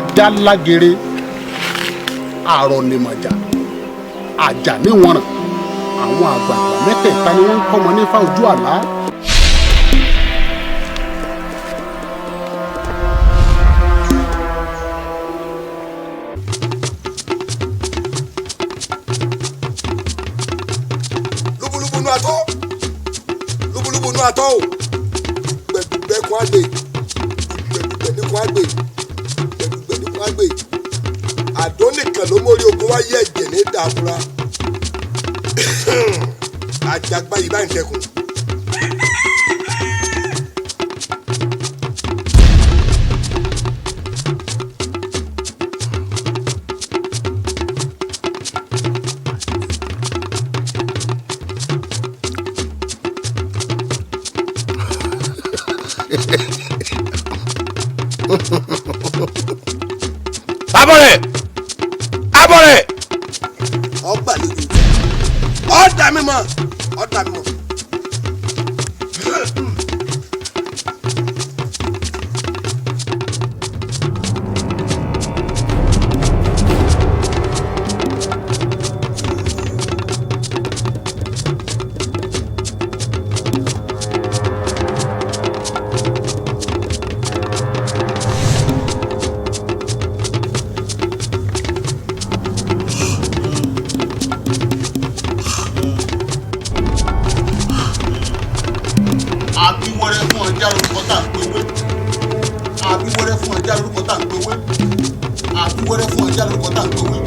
Ajá lágere, àrọ̀nìmọ̀jà, àjà níwọ̀nràn. Àwọn àgbààgbà mẹ́tẹ̀ẹ̀ta ni wọ́n ń kọ́mọ nífá ojú àlá. Lúbúlúbú nú atọ́, lúbúlúbú nú atọ́ o. Gbẹ̀dùgbẹ̀ kún àgbè, gbẹ̀dùgbẹ̀ ní kún àgbè, gbẹ̀dùgbẹ̀ ní kún àgbè. Àdó nìkan ló mórí ogun wáyé, ẹ̀jẹ̀ ní dàbúrà. Àjàgbá yìí bá ń tẹkùn. Abọ́rẹ̀, abọ́rẹ̀. Ọgbà lójú ọ̀dà mímọ́, ọ̀dà mímọ́. Àbíwẹ́rẹ́ fún ọjà lórúkọ tá à ń pe wé, àbíwẹ́rẹ́ fún ọjà lórúkọ tá à ń pe wé, àbíwẹ́rẹ́ fún ọjà lórúkọ tá à ń pe wé.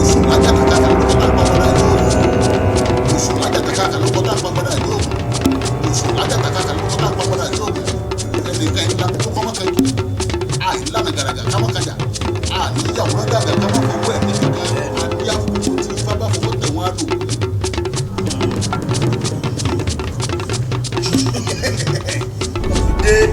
Oṣù lájàkàkàkà lórúkọ tá à ń pàpàdà yóò, oṣù lájàkàkàkà lórúkọ tá à ń pàpàdà yóò, oṣù lájàkàkàkà lórúkọ tá à ń pàpàdà yóò. Ẹnìkan ìlà kókó kọ́mọ́kẹ́jù, àìlànà gàràgà kámọ́kájà, àníyàwó gàgà kámọ́fọwọ́ ẹ̀ nìkan àdíyàfowó tí ifá bá fọwọ́ tẹ̀ wọ́n á lò. Dé.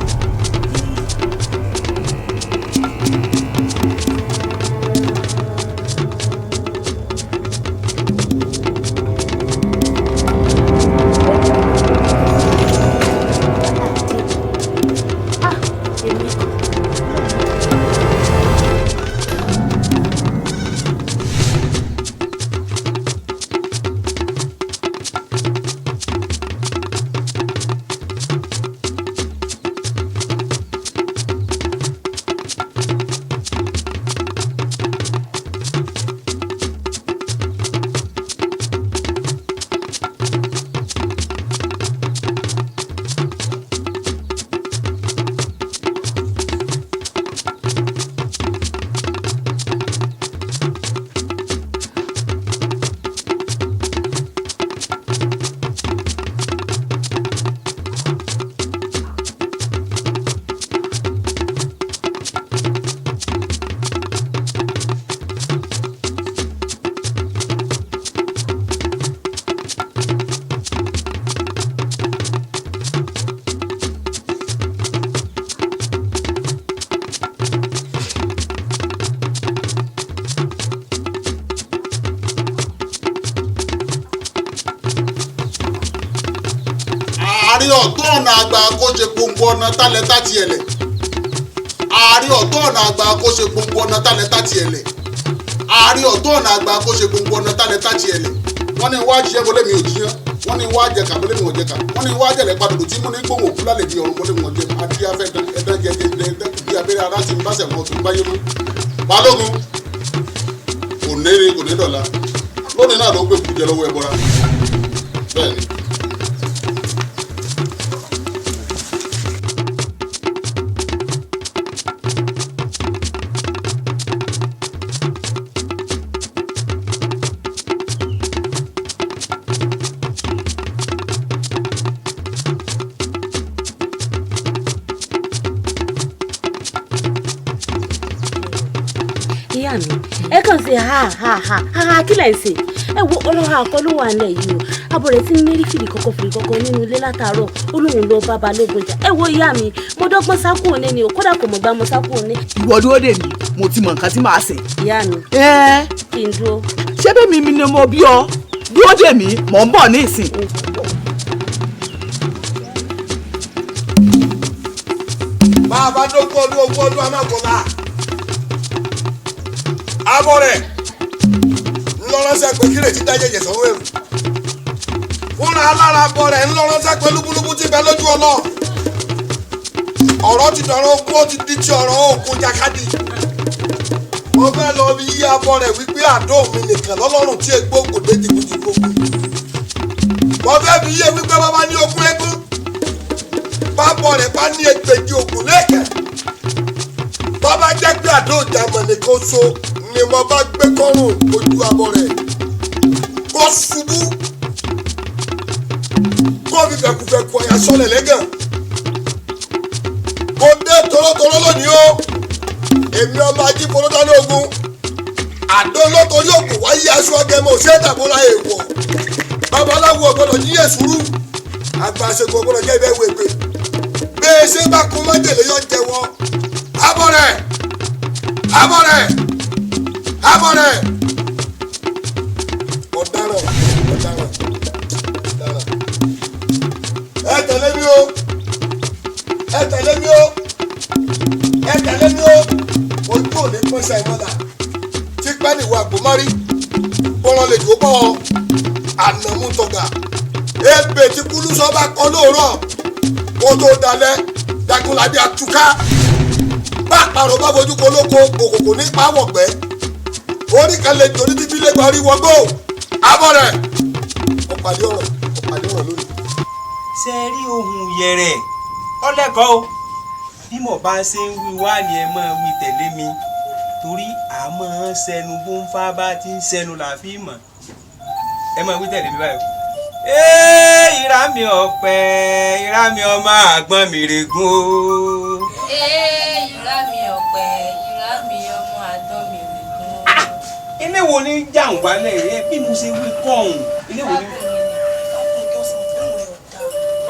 Ààrẹ ọ̀tọ́ ọ̀nà àgbà kó ṣe gbòǹgbò ọ̀nà tálẹ̀ tàti ẹ̀lẹ̀. Ààrẹ ọ̀tọ́ ọ̀nà àgbà kó ṣe gbòǹgbò ọ̀nà tálẹ̀ tàti ẹ̀lẹ̀. Ààrẹ ọ̀tọ́ ọ̀nà àgbà kó ṣe gbòǹgbò ọ̀nà tálẹ̀ tàti ẹ̀lẹ̀. Wọ́n ní wá jẹ́ bọ́lẹ́ mi ò jiyàn, wọ́n ní wá jẹ kà bọ́lẹ́ mi ò jẹ kà, wọ́n ní wá jẹ̀lẹ̀ padà tí mú ní gbòǹgbò kú lálẹ́ di ọ̀run bọ́lẹ́ mi ò jẹ. Adíyáfẹ́ ẹ̀dán jẹ jẹ jẹ bí abẹ́rẹ́ ara ti ń bá sẹ̀wọ̀n tó ń báyé mọ́. Balógun kò ní kò ní dọ̀la lónìí náà ló gbé kújẹ lọ́wọ́ ẹbọra bẹ́ẹ̀ ni. Ìyá mi, ẹ kàn ṣe ha ha ha ha ha. Kí lẹ̀ ń ṣe? Ẹ wo ọlọ́run àkọ́ ló wà nílẹ̀ yìí o. Abọ̀rẹ̀ tí ń mérí fìdí kọ́kọ́ fìdí kọ́kọ́ nínú ilé látàárọ̀, ó lóun lọ bá balógun jà. Ẹ wo ìyá mi, mo dọ́gbọ́n sá kúrò ní ni o, kódà kò mọ̀ gbá mo sá kúrò ní. Ìwọ dúró dè mí, mo ti mọ nǹkan tí màá ṣe. Ìyá mi. Ẹ. Kí n dúró. Ṣé bẹ́ẹ̀ mi ni mo bí ọ? Dúró dè mí, mò ń bọ̀ ní ìsìn. Bá a bá dógún ọdún, ogún ọdún a máa kọ́ bá. Abọ́ rẹ̀ ńlọrọ́sẹ̀ pé kí lè ti dájẹ́ jẹ̀ sọ́wọ́ ẹ̀rù fúnra alára abọ́ rẹ̀ ńlọrọ́sẹ̀ pé lúbúlúbú ti bẹ lójú ọlọ́. Ọ̀rọ̀ ti dọ̀rọ̀ ogún, ó ti di ti ọ̀rọ̀ òkun jakadi. Mo fẹ́ lọ bí yí abọ́ rẹ̀ wípé àdó mi nìkan lọ́lọ́run tí egbò kò dé jìgbìjìgbò. Mo fẹ́ fi yé wípé bàbá ní ogún eégún, bábọ̀ rẹ̀ bá ní ẹgbẹ̀jì ògùn lẹ́kẹ̀. Bàbá jẹ́ pé àdó ìjàmọ̀ nìkan so ni mo bá gbé kọ́rùn ojú abọ́ rẹ̀, kó ṣubú, kó fi fẹ̀kùfẹ̀kù ọ̀yà sọlẹ̀ lẹ́gàn. Mo dé torótoró lónìí o, èmi ọmọ ajífolódá ní ogun àdó lótorí ògùn wáyé aṣọ ọgẹmọ òṣèdàbọlá èèwọ̀. Babaláwo ọgbọ́dọ̀ yíyẹ sùúrù, àgbàṣegun ọgbọ́dọ̀ jẹ́ ibẹ̀ wèpè. Bẹ́ẹ̀ ṣe bá kún májèlé yọ jẹ́wọ́. Abọ́ rẹ̀, abọ́ rẹ̀, abọ́ rẹ̀, ọ̀daràn, ọ̀daràn, ọ̀daràn. Ẹ tẹ̀lé mi o, ẹ tẹ̀lé mi o, ẹ tẹ̀lé mi o. Ojú òní pọ́nṣẹ́ ìmọ̀lá tí pẹ́ nìwọ àgbòmọ́rí bọ́lá lè jó bọ́ ọ ànàmútọ̀gà. Ebè tí kúlúsọ bá kọ lóòrọ̀ kó tó dalẹ̀, jagunlabi àtúká bá àparò bá fojú ko lóko òkòkò ní pàwọ̀gbẹ́ orí kan lè jò ní bíbí lẹ́gbàá orí wọgbó. Abọ́ rẹ̀, ọ̀pàdé ọ̀rọ̀, ọ̀pàdé ọ̀rọ̀ lónìí. Ṣe rí ohun yẹrẹ ọlẹ́kọ̀ọ́ o, bí mo bá ṣe ń wí wá ni ẹ máa wí tẹ̀lé mi, torí a máa ń sẹnu bó ń fa bá ti ń sẹnu là fi mọ̀. Ẹ máa wí tẹ̀lé mi báyìí o. Ee, ìrá mi ọ̀pẹ, ìrá mi ọmọ àgbọn mi règùn o. Ee, ìrá mi ọ̀pẹ, ìrá mi ọmọ àgbọn mi règùn o. Ilé wo ni jàǹ wálẹ̀ rẹ bí mo ṣe wí kọ́ ọ̀hún? Ilé wo ni.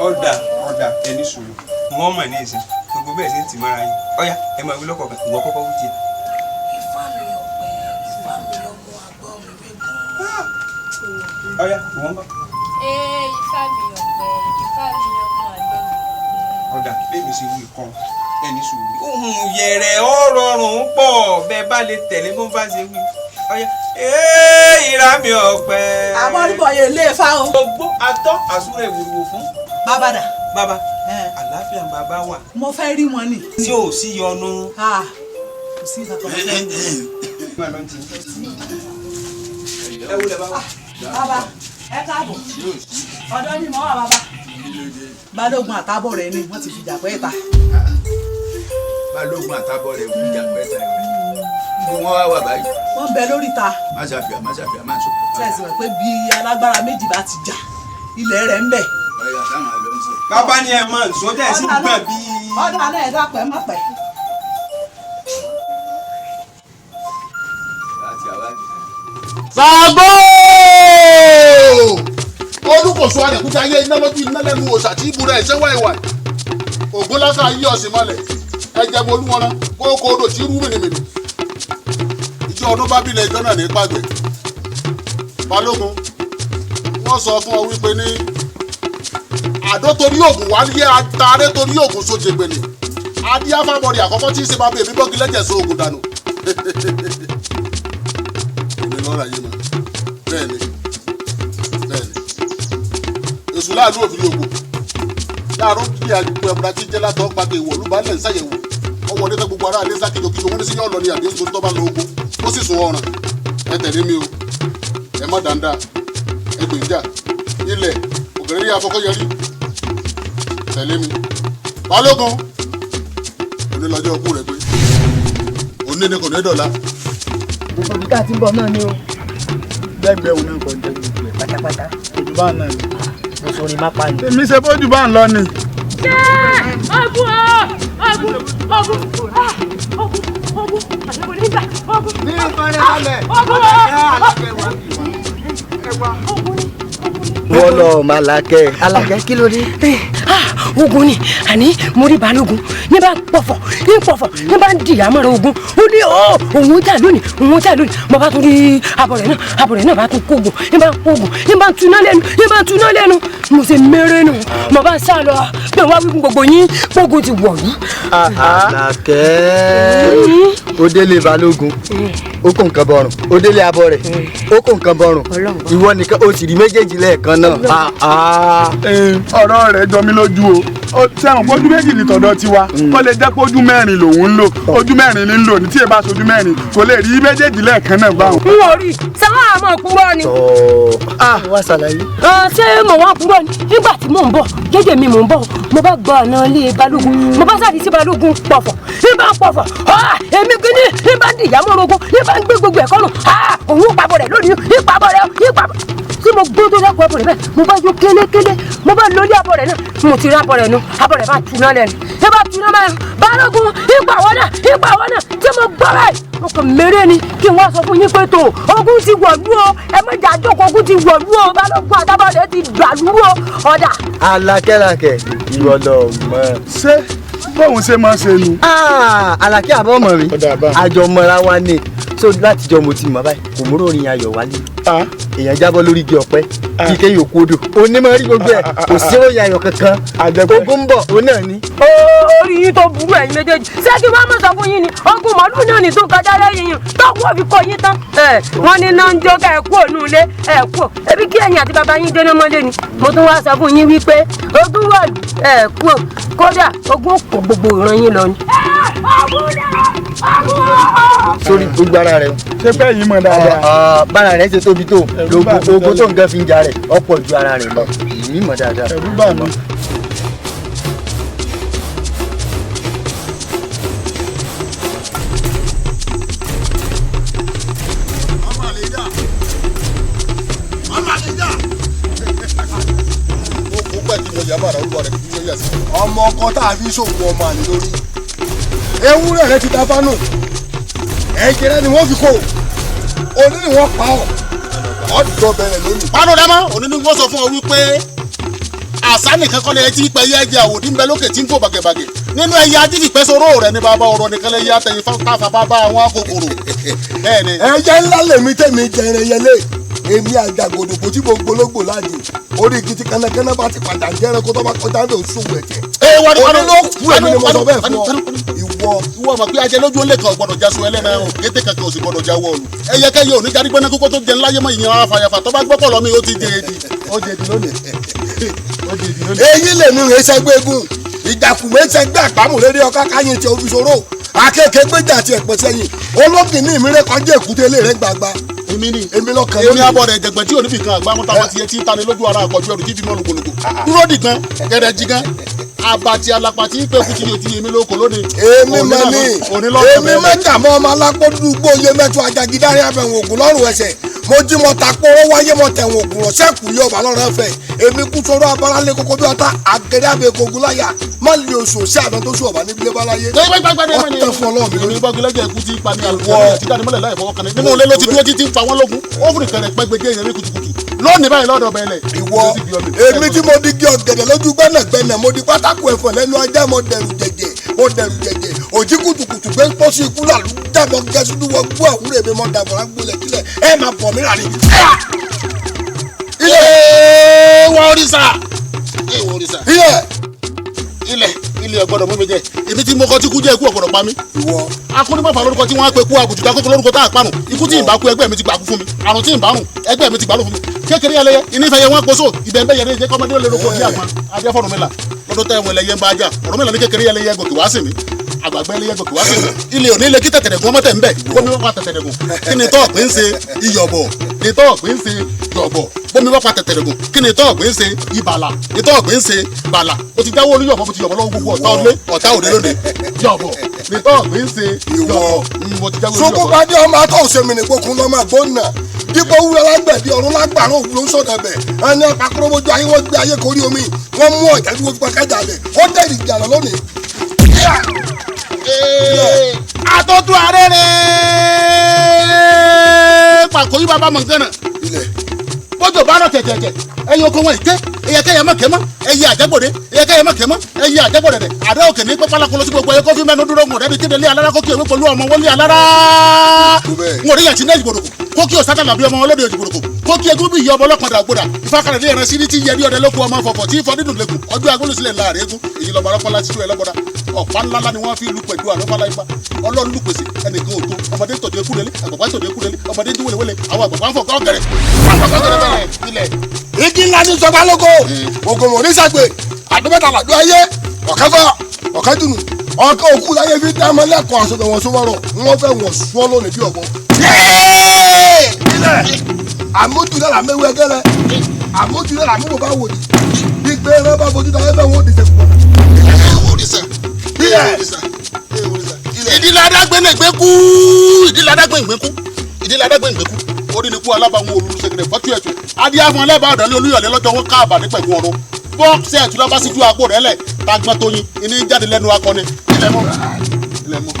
Ọ̀dà ọ̀dà, ẹni sùúrù, wọ́n mọ̀ ní ìsìn gbogbo bẹ́ẹ̀ ṣe ń tì mọ́ra yín. Ọ̀yá, ẹ máa wí lọ́kọ̀ọ̀kan, ìwọ kọ́kọ́ wí tiẹ̀. Ifá mi ọ̀pẹ, ifá mi ọmọ àgbọn mi règùn. Ọ̀yá, ìwọ ń bọ̀. Ee, ifá mi ọ̀pẹ, ifá mi ọmọ àgbọn mi règùn. Ọ̀dà, bẹ́ẹ̀ ṣe wí kọ́, ẹni sùúrù. Ohun yẹ̀rẹ̀ ó rọrùn pọ̀ bẹ́ẹ̀ bá lè tẹ̀lé bó ń bá ṣe wí. Ọ̀yá, ee, ìrá mi ọ̀pẹ. Àbọ̀rìbọ̀ yẹn lé fa o. Gbogbo atọ́ àsúrò ìwòrìwò fún. Bàbá dà. Bàbá, àlàáfíà ń bàbá wà. Mo fẹ́ rí wọn ni. Tí ò sí yọnu. Kò sí ìtàkùn ọ̀fẹ́. Ẹ wúlẹ̀ bàbá. Bàbá, ẹ káàbọ̀, ọ̀dọ́ ni mo wà bàbá. Balógun àtàbọ̀ rẹ̀ ni wọ́n ti fìjà pẹ́ ta. Balógun àtàbọ̀ rẹ̀ fìjà pẹ́ ta rẹ̀, bí wọ́n wá wà báyìí? Wọ́n bẹ lórí ta. Má ṣàfihàn, má ṣàfihàn, má sọ. Sẹ́ẹ̀sì rẹ̀ pé bí alágbára méjì bá ti jà, ilẹ̀ rẹ̀ ń bẹ. Ọ̀yà sáwọn àlọ́ ń sè. Bàbá ni ẹ mọ̀ nsọ tẹ̀ sí gbọ̀n bí. Ọ̀dà náà, ẹ dápẹ́ má pẹ́. Ṣàngó olùkóso àrẹ̀kúta ayé, iná lójú, iná lẹ́nu, òòṣà tí ibùdó ẹ̀ṣẹ̀ wáìwáì, ògúnláka yí ọ̀sìn mọ́lẹ̀, ẹ̀jẹ̀ mo olúwọ́nà kókó odò tí rú mìnìmìnì. Ìjọ ọdún bá bílẹ̀, ìjọ náà ní pàgbẹ́. Balógun, wọ́n sọ fún ọ wípé ní àdó torí ògùn wáyé, àtàrẹ torí ògùn sojègbèlè, adíáfàbọ̀dì àkọ́kọ́ tí í ṣe bàbá èmi bọ́gi lẹ́jẹ̀ so ògùn dànù. Òní lọ́ra yìí mọ́. Bẹ́ẹ̀ ni, bẹ́ẹ̀ ni, èṣù láàánú òfin ògùn láàárọ̀ bí àgbẹ̀ ẹ̀bùrà tí jẹ́ látọ̀ pàtó ìwọ̀ olúbalẹ̀ ń ṣàyẹ̀wò ọwọ́ ní gbogbo ara alẹ́ sá kìjokìjo. Wọ́n ní sí yọ̀ lọ ní àbí oṣù tó bá lọ ogun, ó sì sùn ọ̀ràn. Ẹ tẹ̀lé mi o, ẹ má dáńdá, ẹ gbè jà ilẹ̀ òkèrè rí afọkọ́yẹrí, tẹ̀lé mi. Balógun, òní lọ́jọ́ ọkú rẹ̀ pé òní ni kò ní dọ̀la. Gbogbo ibi tá a ti ń bọ̀ náà ni o. Lẹ́gbẹ̀ẹ́ òun náà kò ń jẹ́ gbogbo ẹ̀ pátápátá. Ojú bá náà ni. Mo sọ orin má pa ni. Èmi ṣe bójú bá ń lọ ni. Ṣé ogun o, ogun, ogun, ah, ogun, ogun àtẹ̀wé nígbà ogun. Ní ìfọ̀rẹ́ balẹ̀. Ogun o, ogun ni. Wọ́n lọ ọmọ Alákẹ́. Alákẹ́, kí ló dé? Ogun ni, àní mo rí balógun ní bá pọ̀fọ̀ ní pọ̀fọ̀ ní bá ń dìyà mọ́ra ogun. Ó ní ó òun jà lónìí, òun jà lónìí. Mo bá tún rí abọ̀rẹ̀ náà, abọ̀rẹ̀ náà bá tún kógun, ní bá kógun, ní bá tuná lẹ́nu, ní bá tuná lẹ́nu. Mo ṣe mẹ́rẹ́ nù, mo bá ń sá lọ pé wá wí fún gbogbo yín, gbógun ti wọ̀lú. Alákẹ́. Ó délé balógun, ó kó nǹkan bọrùn, ó délé abọ́ rẹ̀, ó kó nǹkan bọrùn, ìwọ nìkan ó sì rí méjèèjì lẹ́ẹ̀kan náà. Ọ̀rọ̀ rẹ̀ jọ mí lójú o. Sẹ́wọ̀n ojú méjì ní tọ̀dọ̀ tiwa, ó lè jẹ́ pé ojú mẹ́rin lòun ń lò, ojú mẹ́rin ní ń lò ní tí ẹ bá sojú mẹ́rin kò lè rí méjèèjì lẹ́ẹ̀kan náà báwọn. N ò rí sẹ́wọ̀n àmọ́ kúrò ni. Wá ṣàlàyé. Ṣé mo wá kúrò ni? Nígbà tí mò ń bọ̀ jẹ́jẹ́ mi mò ń bọ̀, mo bá gba ọ̀nà ilé balógun, mo bá sáré sí balógun pọ̀fọ̀, ní bá ń pọ̀fọ̀, èmi kìíní ní bá ń dìyà mọ́rogún, ní bá ń gbé gbogbo ẹ̀kọ́ nù, òun pàbọ̀ rẹ̀ lónìí, ìpàbọ̀ rẹ̀ ìpàbọ̀ tí mo gbó tó lẹ́kọ̀ọ́ abọ̀ rẹ̀ bẹ́ẹ̀, mo bá jó kélékélé, mo bá lórí abọ̀ rẹ̀ náà, mo ti rí abọ̀ rẹ̀ nu, abọ̀ rẹ̀ bá tuná lẹ́nu, ní bá tuná báyìí, balógun ìpà wọn náà, ìpà wọn náà tí mo gbọ́ báyìí, mo kàn méré ni kí n wá sọ fún yín pé tó ogun ti wọ̀lú o, ẹ má jà jókòó, ogun ti wọ̀lú o, balógun àtàbọ̀ rẹ̀ ti dàlú o, ọ̀dà. Alákẹ́làkẹ́ ìwọ lọ mọ. Ṣé bóun ṣe máa ṣe nu. Alákẹ́ àbọ̀ mọ̀ mi, àjọ mọ́ra wa ni, so látijọ́ mo ti mọ̀ báyìí kò múrò orin ayọ̀ wálé. Èèyàn jábọ́ lórí igi ọ̀pẹ kí kéèyàn kú odò, onímọ̀ rí gbogbo ẹ̀, kò sí òye ayọ̀ kankan, ogun ń bọ̀ òun náà ni. Orí yín tó burú ẹ̀yin méjèèjì, ṣé kí wọ́n mọ̀ sọ fún yín ni ogun màálù náà ní tó kọjá lẹ́yìn yín tó kú òfin kọ yín tán. Wọ́n ní náà ń jó ká ẹ kú ònú ilé ẹ kú ò, ebi kí ẹ̀yin àti bàbá yín jóná mọ́lé ni. Mo tún wá sọ fún yín wípé ogun wà ẹ kú ò, kódà ogun kò gbogbo ìran yín lọ ni. Sórí gbogbo ara rẹ. Ṣé bẹ́ẹ̀ yìí mọ̀ dáadáa. Bára rẹ ṣe tóbi tó ogun tó nǹkan fi ń ja rẹ̀ ọ̀pọ̀ ju ara rẹ̀ lọ, èmi mọ̀ dáadáa. Ẹ̀rù bà mí. Ọmọ ọkọ tá a fi ṣòwò ọmọ àlè lórí ewúrẹ́ rẹ ti ta fánù, ẹ̀jẹ̀ rẹ ni wọ́n fi kó, òní ni wọ́n pa ọ́, ọ̀dọ̀ bẹ̀rẹ̀ lónìí. Pánú dámọ́ òní ni wọ́n sọ fún ọ wípé àṣà nìkan kọ́ ni ẹ ti ń pẹ́ yẹ́ ẹ̀jẹ̀ àwòdì ń bẹ lókè tí ń fò bàgẹ̀bàgẹ̀ nínú ẹyẹ ajínigbẹ́ sọ̀rọ̀ rẹ̀ ní bàbá ọ̀rọ̀ nìkan lẹ́yẹ àtẹ̀yìn fáfá bàbá àwọn akòkòrò. Ẹyẹ ńlá lèmi tẹ̀mí jẹrẹ yẹlé, èmi àjàgòdògbò tí mo gbológbò láàjì orí igi tí kánákáná bá ti padà jẹrẹ kó tó bá kọjá ní òṣùwò ẹ̀jẹ̀. Òní ló kú èmi ni mo sọ bẹ́ẹ̀ fún ọ. Ìwọ mọ̀ pé ajẹ́ lójú ó lè kàn gbọ́dọ̀ jasun ẹlẹ́ran o, kété kankan ò sì gbọ́dọ̀ já wọ́ọ̀lù. Ẹyẹkẹyẹ ò ní jarí gbẹ́ná kókó tó jẹ ńláyé mọ́ ìyẹn afàyàfà tó bá gbọ́pọ̀ lọ mi ó ti jẹ èdè. Ó jẹ èdè lónìí. Eyín lèmi rè sẹ́gbẹ́gùn ìjàkùmé sẹ́gbẹ́ àpamọ́ lérí ọkà káyìn tí o fi ṣòro àkekèé gbéjà àti ẹ̀pẹ́ sẹ́yìn ológin ní ìmírẹ́ kọjá èkúté ilé rẹ̀ gbàgbà. Èmi ni èmi lọ́kàn èmi abọ́ rẹ̀ jẹ̀gbẹ́ tí òní fìkan àgbà mọ́ta ti etí tani lójú ara àkọ́jú ẹrù títí mọ́ lògbòlògbò dúró dìgan gẹ̀rẹ́ jigan abati alapa tí pé kú ti yé ti yé mi lóko lónìí. Èmi mọ ní èmi mẹ́ta mọ́ ọmọ alápò dúdú gbóyè mẹ́tọ́ ajagidárí abẹ̀wò ògùn lọ́rùn ẹsẹ̀ mo jí mo ta kóró wáyé mo tẹ̀wọ̀n ògùn rọ̀ sẹ́kù yé ọba lọ́rọ̀ ẹ̀fẹ̀ èmi kú sọ́rọ́ abaralé kókó bí ọ̀tá àgẹ̀rẹ́ abẹ́ kogun láyà má lè oṣù sí àná tó sùn ọba níbi lé báláyé. Ọ̀tẹ̀ fún ọlọ́run mi lórí. Èmi bọ́gilẹ́jẹ̀ ikú ti pa ní àlùkò àti dánimọ́lẹ̀ láì fọwọ́ kan ní. Nínú ilé ló ti dúró títí ń fa wọ́n lógun ó fún ìkẹrẹ pẹ́ gbẹgẹ́ ìyẹn ní kùtùkùtù lónìí báyìí lọ́dọ̀ bẹ́ẹ̀lẹ̀. Ìwọ èmi tí mo di gé ọ̀gẹ̀dẹ̀ lójú gbẹ́nàgbẹ́nà mo di pátákó ẹ̀fọ́ lẹ́nu ajá mo dẹ̀rù jẹ̀jẹ̀ mo dẹ̀rù jẹ̀jẹ̀ òjì kùtùkùtù gbé pọ́sí ikú làlú dàbọ̀ gẹ̀ẹ́sùdù wọ gbọ́ àwúrẹ̀ mi mọ́ dàbọ̀ lágbólẹ̀ kílẹ̀ ẹ máa bọ̀ mí rà ní. Ilé wọ òrìṣà. Ilé òrìṣà. Ilẹ̀ ilé ọ̀gbọ́dọ̀ mú mi jẹ èmi tí mo kọ́ tí kú jẹ́ ikú ọ̀gbọ́dọ̀ pa mí. Akúnímọ̀fà lórúkọ tí wọ́n á pe kú àgùtù akókò lórúkọ tá a parun ikú tí ìbá kú ẹgbẹ́ mi ti gbà kú fún mi àrùn tí ìbá rùn ẹgbẹ́ mi ti gbà ló fún mi kékeré ẹlẹ́yẹ ìnífẹ̀yẹ wọn poso ibẹ̀ ń bẹ́yẹ ní ìjẹ́ kọ́mọdé lè roko ní àgbọn adéfọ́rùnmílà lọ́dún tẹ́ ẹ̀wọ̀n ẹlẹ́yẹ ń bá ajá Ọ̀rúnmìlà ní kékeré ẹlẹ́yẹ gòkè wá sí mi àgbàgbẹ́ ẹlẹ́yẹ gòkè wá sí mi ilé òní ilé kí tẹ̀tẹ̀rẹ̀gùn ọmọ tẹ̀ ń bẹ̀ bómi wọ́n pa tẹ̀tẹ̀rẹ̀gùn kí ni tọ́ọ̀pù ń ṣe iyọ̀bọ̀ ni tọ́ọ̀pù ń ṣe yọ̀bọ̀ bómi wọ́n pa tẹ̀tẹ̀rẹ̀gùn kí ni tọ́ọ̀pù ń ṣe ìbàlà ni tọ́ọ̀pù ń ṣe bàlà o ti dáwọ́ olúyọ̀bọ̀ mo ti yọ̀bọ̀ lọ́wọ́ gbogbo ọ̀tá ọdún ọ̀tá òde lóde yọ̀bọ̀ ni tọ́ọ̀pù ń ṣe yọ̀bọ̀ mo ti jáwé olúyọ̀bọ̀. Sókópadé ọmọ atọ́ òsèmí nìgbòkun lọ́mọ àgbọ̀nà dípò wúlọ lágbẹ̀dẹ ọ̀run lágbàrún òwúlò ń sọ̀dọ̀ bẹ̀ ẹni apakọ́rọ́mọjú ayé wọ́n gbé ayé korí omi wọ́n mú ọ̀jà tí wọ́n fi pa kájà lẹ̀ ó dẹ̀rì ìjà lọ lónìí. Àtọ́tún arẹ́rẹ́ pàkó yí bàbá mọ̀ nǹkan náà bójú bá rọ̀ tẹ̀tẹ̀tẹ̀ ẹyẹ oko wọn ìké ẹyẹ kẹyẹ mọ kẹmọ ẹyẹ àjẹgbòde ẹyẹ kẹyẹ mọ kẹmọ ẹyẹ àjẹgbòde rẹ àdé òkè ní pẹpẹ alákòló sí gbogbo ẹyẹ kó fi mẹnu dúró ń rẹ bí kéde lé alára kókè ewé pẹ̀lú ọmọ wọlé alára ń rí yàtí náà ìgbòdòkò Kókí òsátàlà bí ọmọ ọlọ́dẹ òjìbòròkò. Kókí egún bí ìyá ọmọ ọlọ́pàá dàgbòdà. Ìfákàlẹ̀ ní ẹran sí ní tí yẹ bí ọdẹ lóko ọmọ fọ̀fọ̀ tí fọ dídùn lẹ́kùn. Ọjọ́ agbólósílẹ̀ láàrin eégún. Èyí lọ́mọ ọlọ́pàá láti tú ẹ lọ́gbọ́dá. Ọ̀pá ńláńlá ni wọ́n fi lu pẹ̀lú àlọ́fàlà ifá. Ọlọ́run lù pèsè ẹnìkan ò tó. Ọmọdé tọ̀dọ̀ ekú lélẹ̀, àgbàgbà tọ̀dọ̀ ekú lélẹ̀, ọmọdé dín wẹlewẹle, àwọn àgbàgbà ń fọ̀ gọ́gẹ̀rẹ̀. Gọ́gẹ̀rẹ̀. Igi ńlá ní sọgbà lóko, ògòmò oníṣàgbè, àdómẹ́ta làdó ayé, ọ̀kẹ́fà, ọ̀kẹ́dùnú, ọ̀kẹ́ òkú láyé fi dá ọmọ lẹ́kọ̀ọ́ àṣọ wọn sọ́wọ́rọ̀, wọ́n fẹ́ wọ̀n sọ́ lónìí bí ọ̀bọ. Ilẹ̀ àmójúlẹ̀ làmẹ́wẹ́ ẹgẹ́rẹ́, àmójúlẹ̀ làmúbò bá wò ní, gbígbé ẹran bá fojú ta ẹfẹ́ wọn ò dìṣẹ́ pọ̀. Ìdílé adágbélégbé kú, ìdílé adágbélégbé kú, ìdílé adágbélégbé kú. Orí ni kú alábàáwọn olùsèkèrè fọ́tú ẹ̀tù. Adíáfọn lẹ́bàá ọ̀dọ́ ní Olúyọ̀lé lọ́jọ́ wọn káàbà ní pẹ̀gùn ọ̀run. Bọ́ọ̀sì ẹ̀tù lọ́ba síjú agbó rẹ̀ lẹ̀ tagbọ́n tóyin iní jáde lẹ́nu akọni. Ilẹ̀ mọ́, ilẹ̀ mọ́,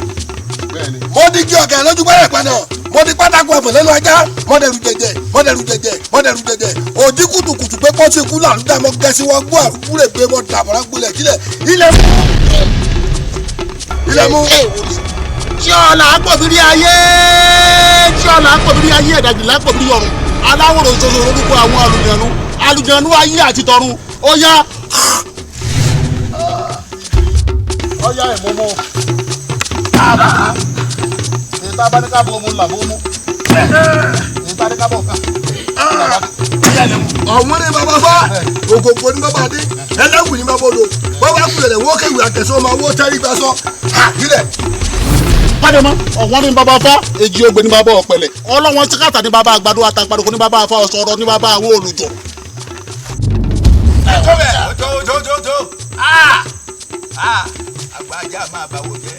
bẹ́ẹ̀ ni. Mo di kí ọ̀gá lójú gbẹ́rẹ̀ padà, mo di pátákó ẹ̀fọ̀ lẹ́nu ajá, mo dẹ̀rù jẹjẹ, mo dẹ̀rù jẹjẹ, mo dẹ̀rù jẹjẹ. Òdì kùtùkùtù pé kọ́sí ikú làlúdà mọ́ gẹ̀ẹ́sì wọn gbọ́ àrùkúrè gbé mọ́ dàbọ̀rọ̀ gbolẹ̀ kílẹ̀ ilẹ̀ mú. Ilẹ̀ mú. Tí ọ̀la àpòbírí ayé, tí ọ̀la àpòbírí ayé ẹ̀dàgbìlà àpòbírí ọ̀run, aláwòrán ṣoṣo orúkọ àwọn àlùjànnú, àlùjànnú ayé àti tọ̀run, ó yá. Ó yá ìmúmú. Ìta bá ní ká bọ̀ mu là bó mu. Ìta ní ká bọ̀ ká. Ọ̀wọ́n ní bàbá fá, ògògbò ní bàbá dé, ẹlẹ́wù ní bàbá odò, bàbá kulẹ̀ lẹ̀ wọ́n kéwì àtẹ̀sọ́ ọmọ owó tẹ́rí gbà sọ, àkílẹ̀. Pàdé mọ́, ọ̀wọ́n ní bàbá fá, èjì ogbè ní bàbá ọ̀pẹ̀lẹ̀, ọlọ́wọ́n síkàtà ní bàbá àgbàdo àtàgbàdoko ní bàbá afá ọ̀sọ̀rọ̀ ní bàbá àwọn olùjọ. Tó tó tó àgbà ajá máa báwo jẹ́.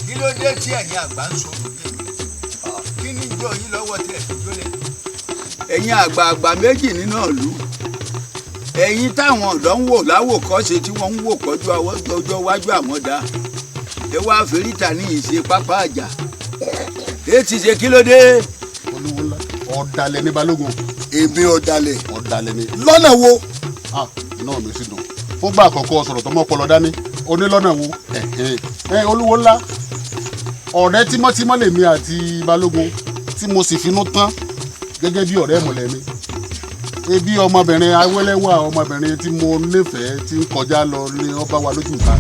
Kí ló dé tí ẹ̀yin àgbà ń sọ̀rọ̀ bí èmi? Kí ni ìjọ yín lọ́wọ́ tẹ̀ fi jólẹ̀? Ẹ̀yin àgbààgbà méjì nínú ìlú, ẹ̀yin táwọn ọ̀dọ́ ń wò láwòkọ́ṣe tí wọ́n ń wò kọjú ọjọ́ iwájú àwọn dá. Ẹ wá fèrèta ní ìṣe pápá àjà. Ètí ṣe kí ló dé? Olúwo ńlá, ọ̀dàlẹ̀ ní Balógun. Èmi ọ̀dàlẹ̀. Ọ̀dàlẹ̀ ni. Lọ́nà wo? Iná mi sì dùn. Fúngbà àkọ́kọ́ sọ̀rọ̀ tó mọ́ ọpọlọ dání, onílọ́nà wo? Olúwo ńlá, ọ̀rẹ́ tímọ́tímọ́ lèmi àti Balógun tí mo sì finú tán gẹ́gẹ́ bí ọ̀rẹ́ ìmùlẹ̀ mi. Ebi ọmọbìnrin awẹ́lẹ́wà ọmọbìnrin tí mo nífẹ̀ẹ́ tí ń kọjá lọ ní ọba wa lójú ìta.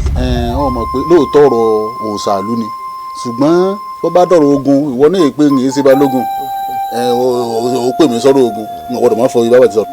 Ọ mọ̀ pé lóòótọ́ ọ̀rọ̀ òòṣàlú ni, ṣùgbọ́n bó bá dọ̀rọ̀ ogun ìwọ náà èpè ń ṣe Balógun. Ó pè mí sọ́rọ̀ ogun, n ò gbọ́dọ̀ má fọ ibà bàtí sọ.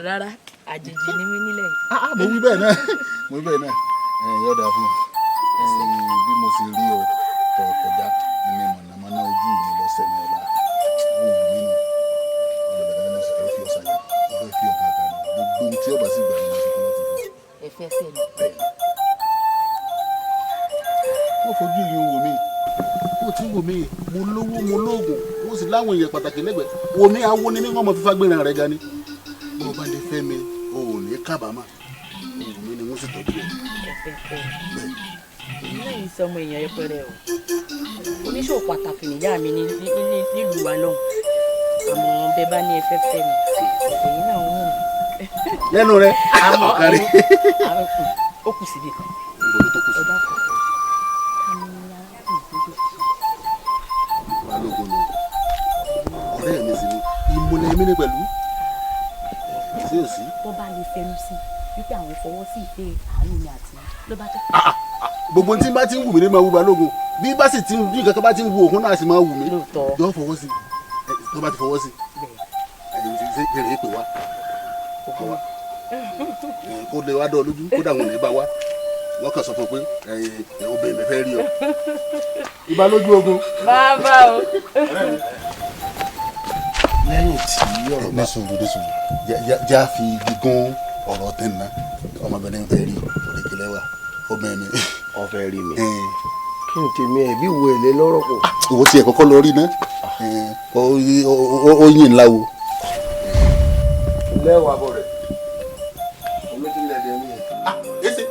Rárá, àjèjì ni mí nílẹ̀ yìí. Mo wí bẹ́ẹ̀ náà, mo wí bẹ́ẹ̀ náà, yóò dáa fún ọ. Bí mo sì rí ọ tọ̀ kọjá ní mọ̀nàmọ́ná ojú mi lọ́sẹ̀ ní ọ̀la. Ó wù mí nù. Olùbẹ̀rẹ̀ ni mo sì fẹ́ fi ọ̀sà yẹn. Mo fẹ́ fi ọ̀gá kan nù. Gbogbo ohun tí ọba sì gbà ni mo ṣe kọ́ láti fún ọ. Ẹ fẹ́ fẹ́ mi. Wọ́n fojú yìí wò mí. Ó ti wò mí. Mo lówó, mo lóògùn, mo sì láwọn èèyàn pàtàkì lẹ́gbẹ̀ẹ́. Wò mí, awo ni mí, wọ́n mọ fífa gbéra rẹ̀ ga ni. Bó o bá lè fẹ́ mi, o ò ní kábàámà. Èmi ni wọ́n sì tọ́jú ẹ̀. Èmi náà yìí sọmọ èèyàn yẹpẹrẹ o. Oníṣòwò pàtàkì nìyá mi nílùú wa lọ́hùn. Àmọ́ bẹ́ẹ̀ bá ní ẹ fẹ́ fẹ́ mi, èyí náà ń wù mí. Lẹ́nu rẹ̀, ọ̀kàrí. Ó kù síbi kan. Ìbò ló tó kù sí. Ẹ dákun. Balógun ni ọ̀rẹ́ mi sì ni ìmùlẹ̀ mi ní pẹ̀lú. Sí ò sí. Tó bá lè fẹnu sí wípé àwọn fọwọ́ sí ìpè àánú mi àti ló bá tẹ́. Gbogbo tí bá ti ń wù mí ní máa wù Balógun, bí bá sì ti ń bí nǹkan kan bá ti ń wù òun náà sì máa wù mí. Yọ fọwọ́ sí, tó bá ti fọwọ́ sí, ṣe èrè pè wá. Kó lè wá dán lójú, kódà wọn ò ní bá wá. Wọ́n kàn sọ fún un pé obìnrin mi fẹ́ rí ọ. Ìbá lójú ogun. Bàbá o. Lẹ́yìn tí ọ̀rọ̀ bá ní sùúrù ní sùúrù já fi gígùn ọ̀rọ̀ tẹ̀ ná ọmọbìnrin fẹ́ rí òrèkèlẹ́wà obìnrin mi. Ó fẹ́ rí mi. Kí n tèmi ẹ̀ bí wo èlé lọ́rọ̀ pọ̀. Ìwọ tiẹ̀ kọ́kọ́ lọ rí ná ó yìn ńlá wo. Lẹ́wọ̀ abọ́ rẹ̀ omi ti lẹ̀ dẹ̀ mí. Ese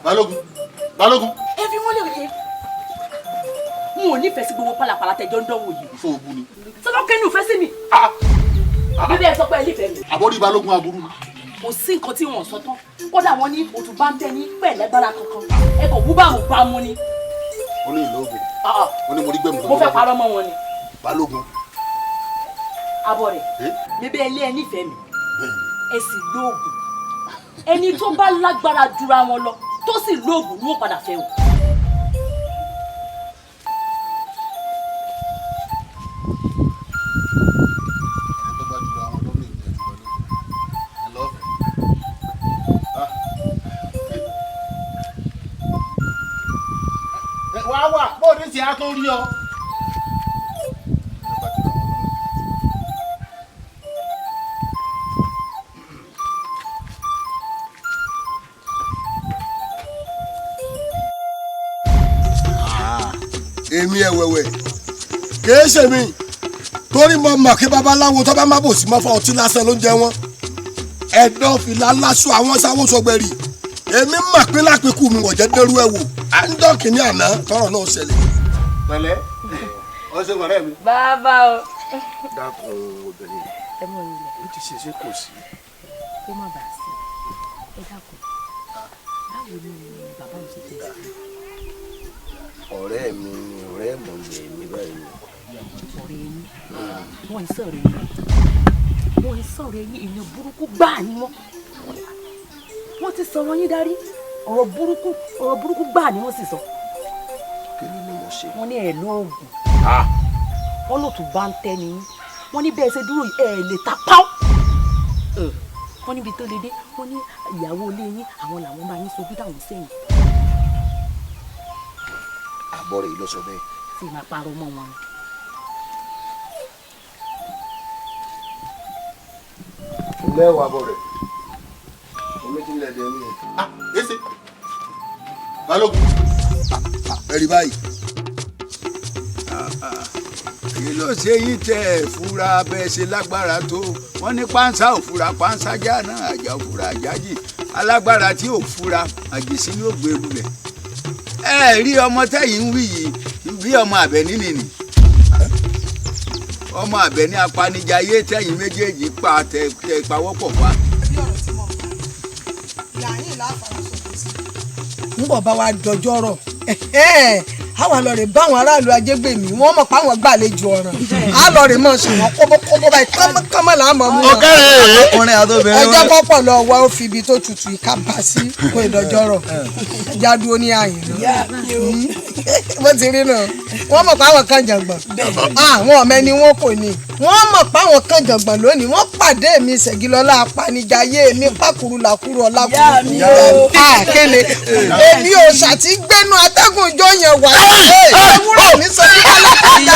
Balógun Balógun. Ẹ fi wọ́n lè yẹ n ò nífẹ̀ẹ́ sí gbogbo pálapàla tẹjọ́ ń dánwò yìí. Ìfọ̀ òbu ni. Sọlọ́kẹ́ ní òfẹ́ sí mi. Bíbẹ́ ẹ sọ pé ẹ nífẹ̀ẹ́ mi. Àbọ̀rí Balógun aburú ni. Kò sí nǹkan tí wọ́n sọ tán, kódà wọ́n ní òtún bá ń tẹ́ ní pẹ̀lẹ́gbára kankan, ẹ kò wú bámu bámu ni. Ó ní ìlú ògùn. Ó ní mo rí gbẹ̀mú. Mo fẹ́ parọ́ mọ́ wọn ni. Balógun. Abọ́ rẹ̀ bíbẹ́ ẹ lé ẹ nífẹ̀ẹ́ mi, ẹ sì lóògùn. Ẹni tó bá lágbára jura wọn lọ tó sì lóògùn ni wọ́n padà fẹ́ o. Tí a tó rí ọ. Èmi ẹ̀wẹ̀wẹ̀ kìí ṣe mi torí mo mọ̀ kí babaláwo tó bá má bò sí mọ́fà ọtí lásán ló ń jẹ wọ́n ẹ̀dọ́ fìlà lásọ àwọn sáwọ́ sọgbẹ́rì èmi mọ̀ pé lápẹ́kù mi wọ̀jẹ́ dẹ́rú ẹ̀ wò à ń dọ́kì ní àná tọrọ náà ṣẹlẹ̀. Pẹ̀lẹ́ ọsẹ wọrẹ mi. Bàbá o. Dákun obìnrin ẹ mọ ilẹ̀. Ó ti ṣe ṣe kò sí. Kó má bàa sí ẹ dákun báwo ni bàbá mi ṣe jẹ sí. Ọ̀rẹ́ mi ni ọ̀rẹ́ mọ̀lẹ́ mi báyìí. Ọ̀rẹ́ yín wọ́n ń sọ̀rọ̀ yín wọ́n ń sọ̀rọ̀ yín èèyàn burúkú gbáà ni wọ́n wọ́n ti sọ̀rọ̀ yín darí ọ̀rọ̀ burúkú gbáà ni wọ́n sì sọ. Kí ló ní mo ṣe. Wọ́n ní ẹ̀ lóògùn wọ́n lò tún bá ń tẹ́ ni yín wọ́n ní bẹ́ẹ̀ ṣe dúró ẹ̀ lè ta páù. Wọ́n níbi tó le dé wọ́n ní ìyàwó ilé yín àwọn làwọn bá yín sojú táwọn sẹ́yìn. Àbọ̀ rẹ̀ ló sọ bẹ́ẹ̀. Sì máa parọ́ mọ́ wọn. Lẹ́wọ̀ abọ́ rẹ̀ omi ti lẹ̀ dẹ̀ mí. Ese Balógun. Ẹ̀rí báyìí. Kí ló ṣe yín tẹ ẹ fura bẹ́ẹ̀ ṣe lágbára tó? Wọ́n ní pánsá ò fura pánsá já náà àjà ò fura àjájì alágbára tí ò fura àjèsí ni ó gbé lulẹ̀. Ẹ rí ọmọ tẹ́yìn ń wí yìí bí ọmọ Àbẹ̀ní nìní ọmọ Àbẹ̀ní apanijayé tẹ́yìn méjèèjì pa tẹ pawọ́pọ̀ pa. Ń bọ̀ bá wa dọjọ́ rọ̀ àwa lọ rè báwọn aráàlú ajégbèmí wọ́n mọ̀ páwọn gbàlejò ọ̀ràn á lọ rè mọ̀ sùn wọ́n kọ́bọ́kọ́bọ́ báyìí kánmọ́kánmọ́ là á mọ̀ mú wọn. Ẹjọ́ pọ̀pọ̀ lọ wá ó fi ibi tó tutù ìka bá sí kó ìdọjọ́ rọ̀ ẹjá dúró ní àyìn náà bó ti rí nù wọ́n mọ̀ páwọn kan jàngbọ̀n àwọn ọmọ ẹni wọn kò ní wọ́n mọ̀ páwọn kan jàngbọ̀n lónìí wọ́n pàdé mi Ṣẹ̀gilọ́lá apanijayé mi pákúrú làkúrú ọlákúrú àkéne èmi ò ṣàtìgbẹ́nu atẹ́gùn ìjọ yẹn wà ewúrẹ́ mi sọ ní alákàtà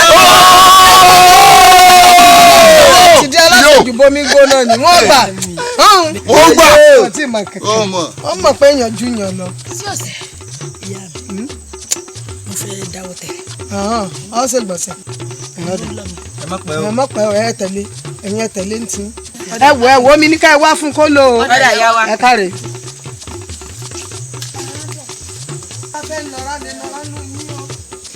ti di alákòjú bomi gbóná ni wọ́n gbà wọ́n gbà wọ́n mọ̀ pé èèyàn ju yàn lọ. Sí òsì ìyá mi mo fẹ́ dáwọ́ tẹ̀lé. Ọ ṣe gbọ̀nsẹ̀ ẹ má pẹ́ o ẹ tẹ̀lé ẹ̀yin ẹ tẹ̀lé ntí. Ẹ wò ẹ mi ní ká ẹ wá fún kó lò ó ẹ káre.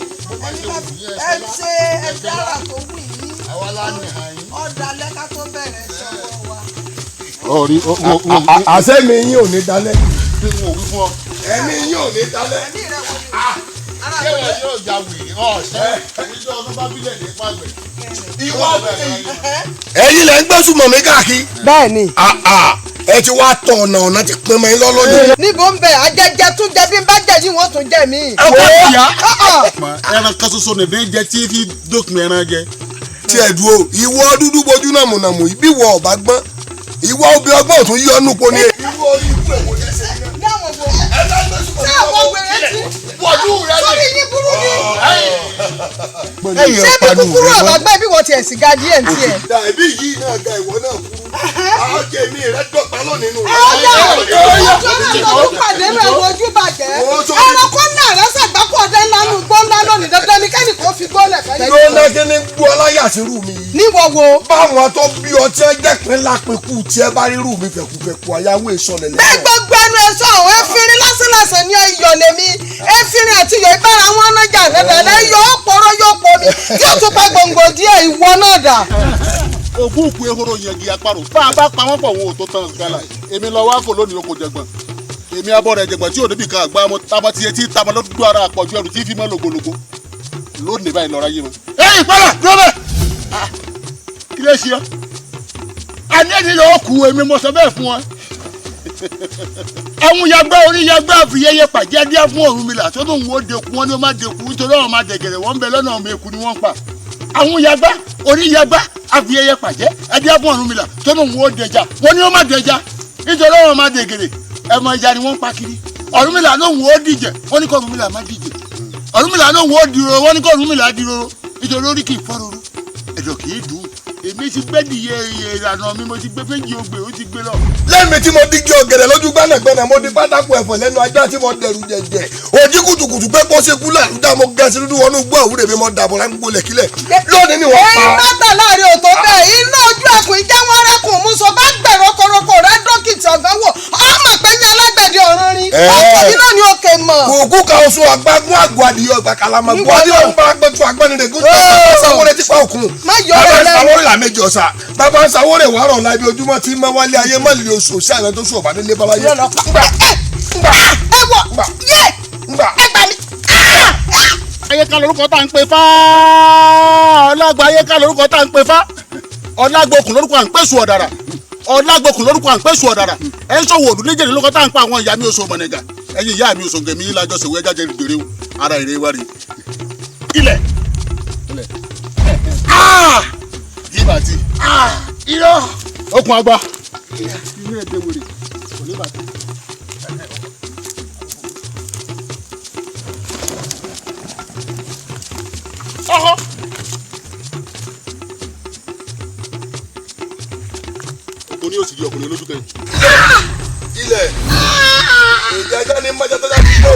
Ẹ ṣe ẹ dára tó wù yín ọ̀dà lẹ́ka tó bẹ̀rẹ̀ ṣọwọ́ wa. Àṣẹ mi yín ò ní dalẹ̀. Ẹ̀mí yín ò ní dalẹ̀. Ṣé wọn yóò ya wèrè ọ̀ṣẹ́ ìjọ ọdún bá bílẹ̀ ní pàgbẹ́. Ìwọ ẹ̀yin lẹ ń gbẹ́sùn mọ̀ mí káàkiri. Bẹ́ẹ̀ni. Ẹ ti wá tọ ọ̀nà ọ̀nà ti pín mọ́ ẹ lọ́lọ́dún. Níbo ń bẹ ajẹjẹ tún jẹ bí n bá jẹ yìí wọ́n tún jẹ mí. Ẹ wọ́n ìyá. Ẹran kan ṣoṣo nìbí jẹ tí fi dókun ẹran jẹ. Tí ẹ dúró ìwọ dúdú bojú nàmùnàmù bí ìwọ ọba gbọ́n ìwọ obì ọgbọ́n tún yí ọ́nù po ni. Irú orí ikú èwo yẹn ṣe ní náà. Ṣé àwọn wèrè ti sórí yín burú ni? Ṣé bí kúkúrú ọ̀bà gbẹ́ bí wọ́n tiẹ̀ sì ga díẹ̀ ní tiẹ̀? Ẹbí yìí náà ga ìwọ náà kúrú. Àwọn jèmi rẹ dọ̀gba lónìí nù. Ọjọ́ ọjọ́ náà ló pàdé rẹ̀ wojú bàjẹ́. Ẹranko náà rẹ̀ ṣàgbákò Gbọ́dọ̀ kí ni gbọ́ ọláyà sí rú mi yìí. Níwọ̀ wo. Báwọn tó bí ọtí ẹjẹ́ pín lápẹ̀kù tí ẹ bá rí rú mi fẹ̀kùfẹ̀kù àyàwó ìsọlẹ̀ lẹ́yìn. Bẹ́ẹ̀ gbogbo ẹnu ẹ sọ àwọn efirin lásánlàsàn ní iyọ̀ lèmi efirin àti iyọ̀ ìbára wọn nájà lẹ́lẹ́lẹ́ yọ ọ̀pọ̀rọ̀ yóò pọ̀ mi tí ó tún pa gbòǹgbò díẹ̀ ìwọ náà dà. Ògún òkú ehoro yangi àparò bá a bá pa wọ́n pọ̀ wọn ò tó tán gala èmi lọ wá kò lónìí oko jẹgbọn èmi abọ́ rẹ̀ jẹgbọn tí ò níbi kan àgbà mọ tamọ tiẹ̀ tí tamọ lọ́dún ara àpọ̀jù ẹrù tí fi mọ́ lògbòlògbò lónìí báyìí lọ́ra yé mọ́. Ẹ̀yin padà dúró bẹ́ẹ̀ kí ló ṣe ọ́ àní ẹni yóò kú èmi mo sọ bẹ́ẹ̀ fún ọ. Àwọn yagbá orí yagbá àfiyẹyẹ pàjẹ́ díẹ̀ fún Ọ̀rúnmìlà tó lóun ó dekun wọn ni ó má dekun nítorí àwọn máa dẹ̀gẹ̀rẹ̀ wọ́n ń bẹ lọ́nà ọmọ èkú ni wọ́n pa. Àwọn yagbá orí yagbá àfiyẹyẹ pàjẹ́ díẹ̀ fún Ọ̀rúnmìlà tó lóun ó dẹja wọn ni ó má dẹja nítorí àwọn máa dẹ̀gẹ̀rẹ̀ ẹmọ ìjà ni wọ́n pa kiri. Ọ̀rúnmìlà lóun ó díje wọ́n ní kó Ọ̀rúnmìlà má díje. Ọ̀rúnmìlà lóun ó diroro wọ́n ní kó Ọ̀rúnmìlà diroro nítorí orí kì í fọ́ roro ẹ̀dọ̀ kì í dùn. Èmi ti gbé dìye ìlànà mi mo ti gbé méjì ogbè ó ti gbé lọ. Lẹ́mi tí mo dígí ọ̀gẹ̀dẹ̀ lójú gbẹ́nàgbẹ́nà mo di pátákó ẹ̀fọ́ lẹ́nu ajá tí mo dẹ̀rù jẹ̀jẹ̀ òjì kùtùkùtù pé kó ṣe kú làlúdà mo gẹ̀ẹ́sì dúdú wọnú gbọ́ òwúrẹ̀ mi mo dàbọ̀ lágbó lẹ̀kílẹ̀ lónìí ni wọ́n pa. Èyí mọ́tà láàrin òtó bẹ́ẹ̀ iná ojú ẹkùn ìjẹ́ wọn rẹ́kùn mú so bá gbẹ̀rọ koroko rẹ dókítà ọ̀gán wò ọmọ pé ní alágbẹ̀dẹ ọ̀run rin ọkọ̀ mi náà ni òkè mọ̀. Kòkú ka oṣù àgbágún àgọ́ adìyẹ ọgbà kàlàmọ́ gbọ́ adé ọ̀hún bá gbẹ́tù agbẹ́nirègún tó sáwọ́rẹ́ tipa òkun. Má yọ ọ́ lẹ́nu. Sáwọ́rẹ́ là méjì ọ̀sà bàbá ń sáwọ́rẹ́ wàárọ̀ ọ̀la ibi ojúmọ́ tí mọ́ wálé ayé mọ́ lè oṣù òṣì àná tó sùn ọ̀bà nílé bàbá yé. Ngbà ngbà ẹ wọ yé ngbà ẹ gbà mí. Ayé ká lórúkọ tá à ń pè fá ọlágbà ayé ká lórúkọ tá à ń pè fá ọlágbòkùn lórúkọ à ń pèsè ọ̀dàrà ọlágbòkùn lórúkọ à ń pèsè ọ̀dàrà ẹ̀ ń sọ̀wọ́ òdù níjẹ̀rẹ̀ lórúkọ tá à ń pa àwọn ìyá mi oṣù mọ̀nẹ̀gà ẹ̀yin ìyá mi oṣù gẹ̀mí yín lájọ ṣèwé ẹja jẹ́ gbèrè o ara èrè wa rè ilẹ̀ ilẹ̀ yíba ti irọ́ okùn àgbà inú ẹ̀ dẹ́wẹ̀rẹ̀ kò ní bàtí. Ọ̀họ́. Ọkùnrin yóò sì di ọkùnrin lójú kẹyìn. Ilẹ̀ èdè ajá ní májá tọ́já fi gbó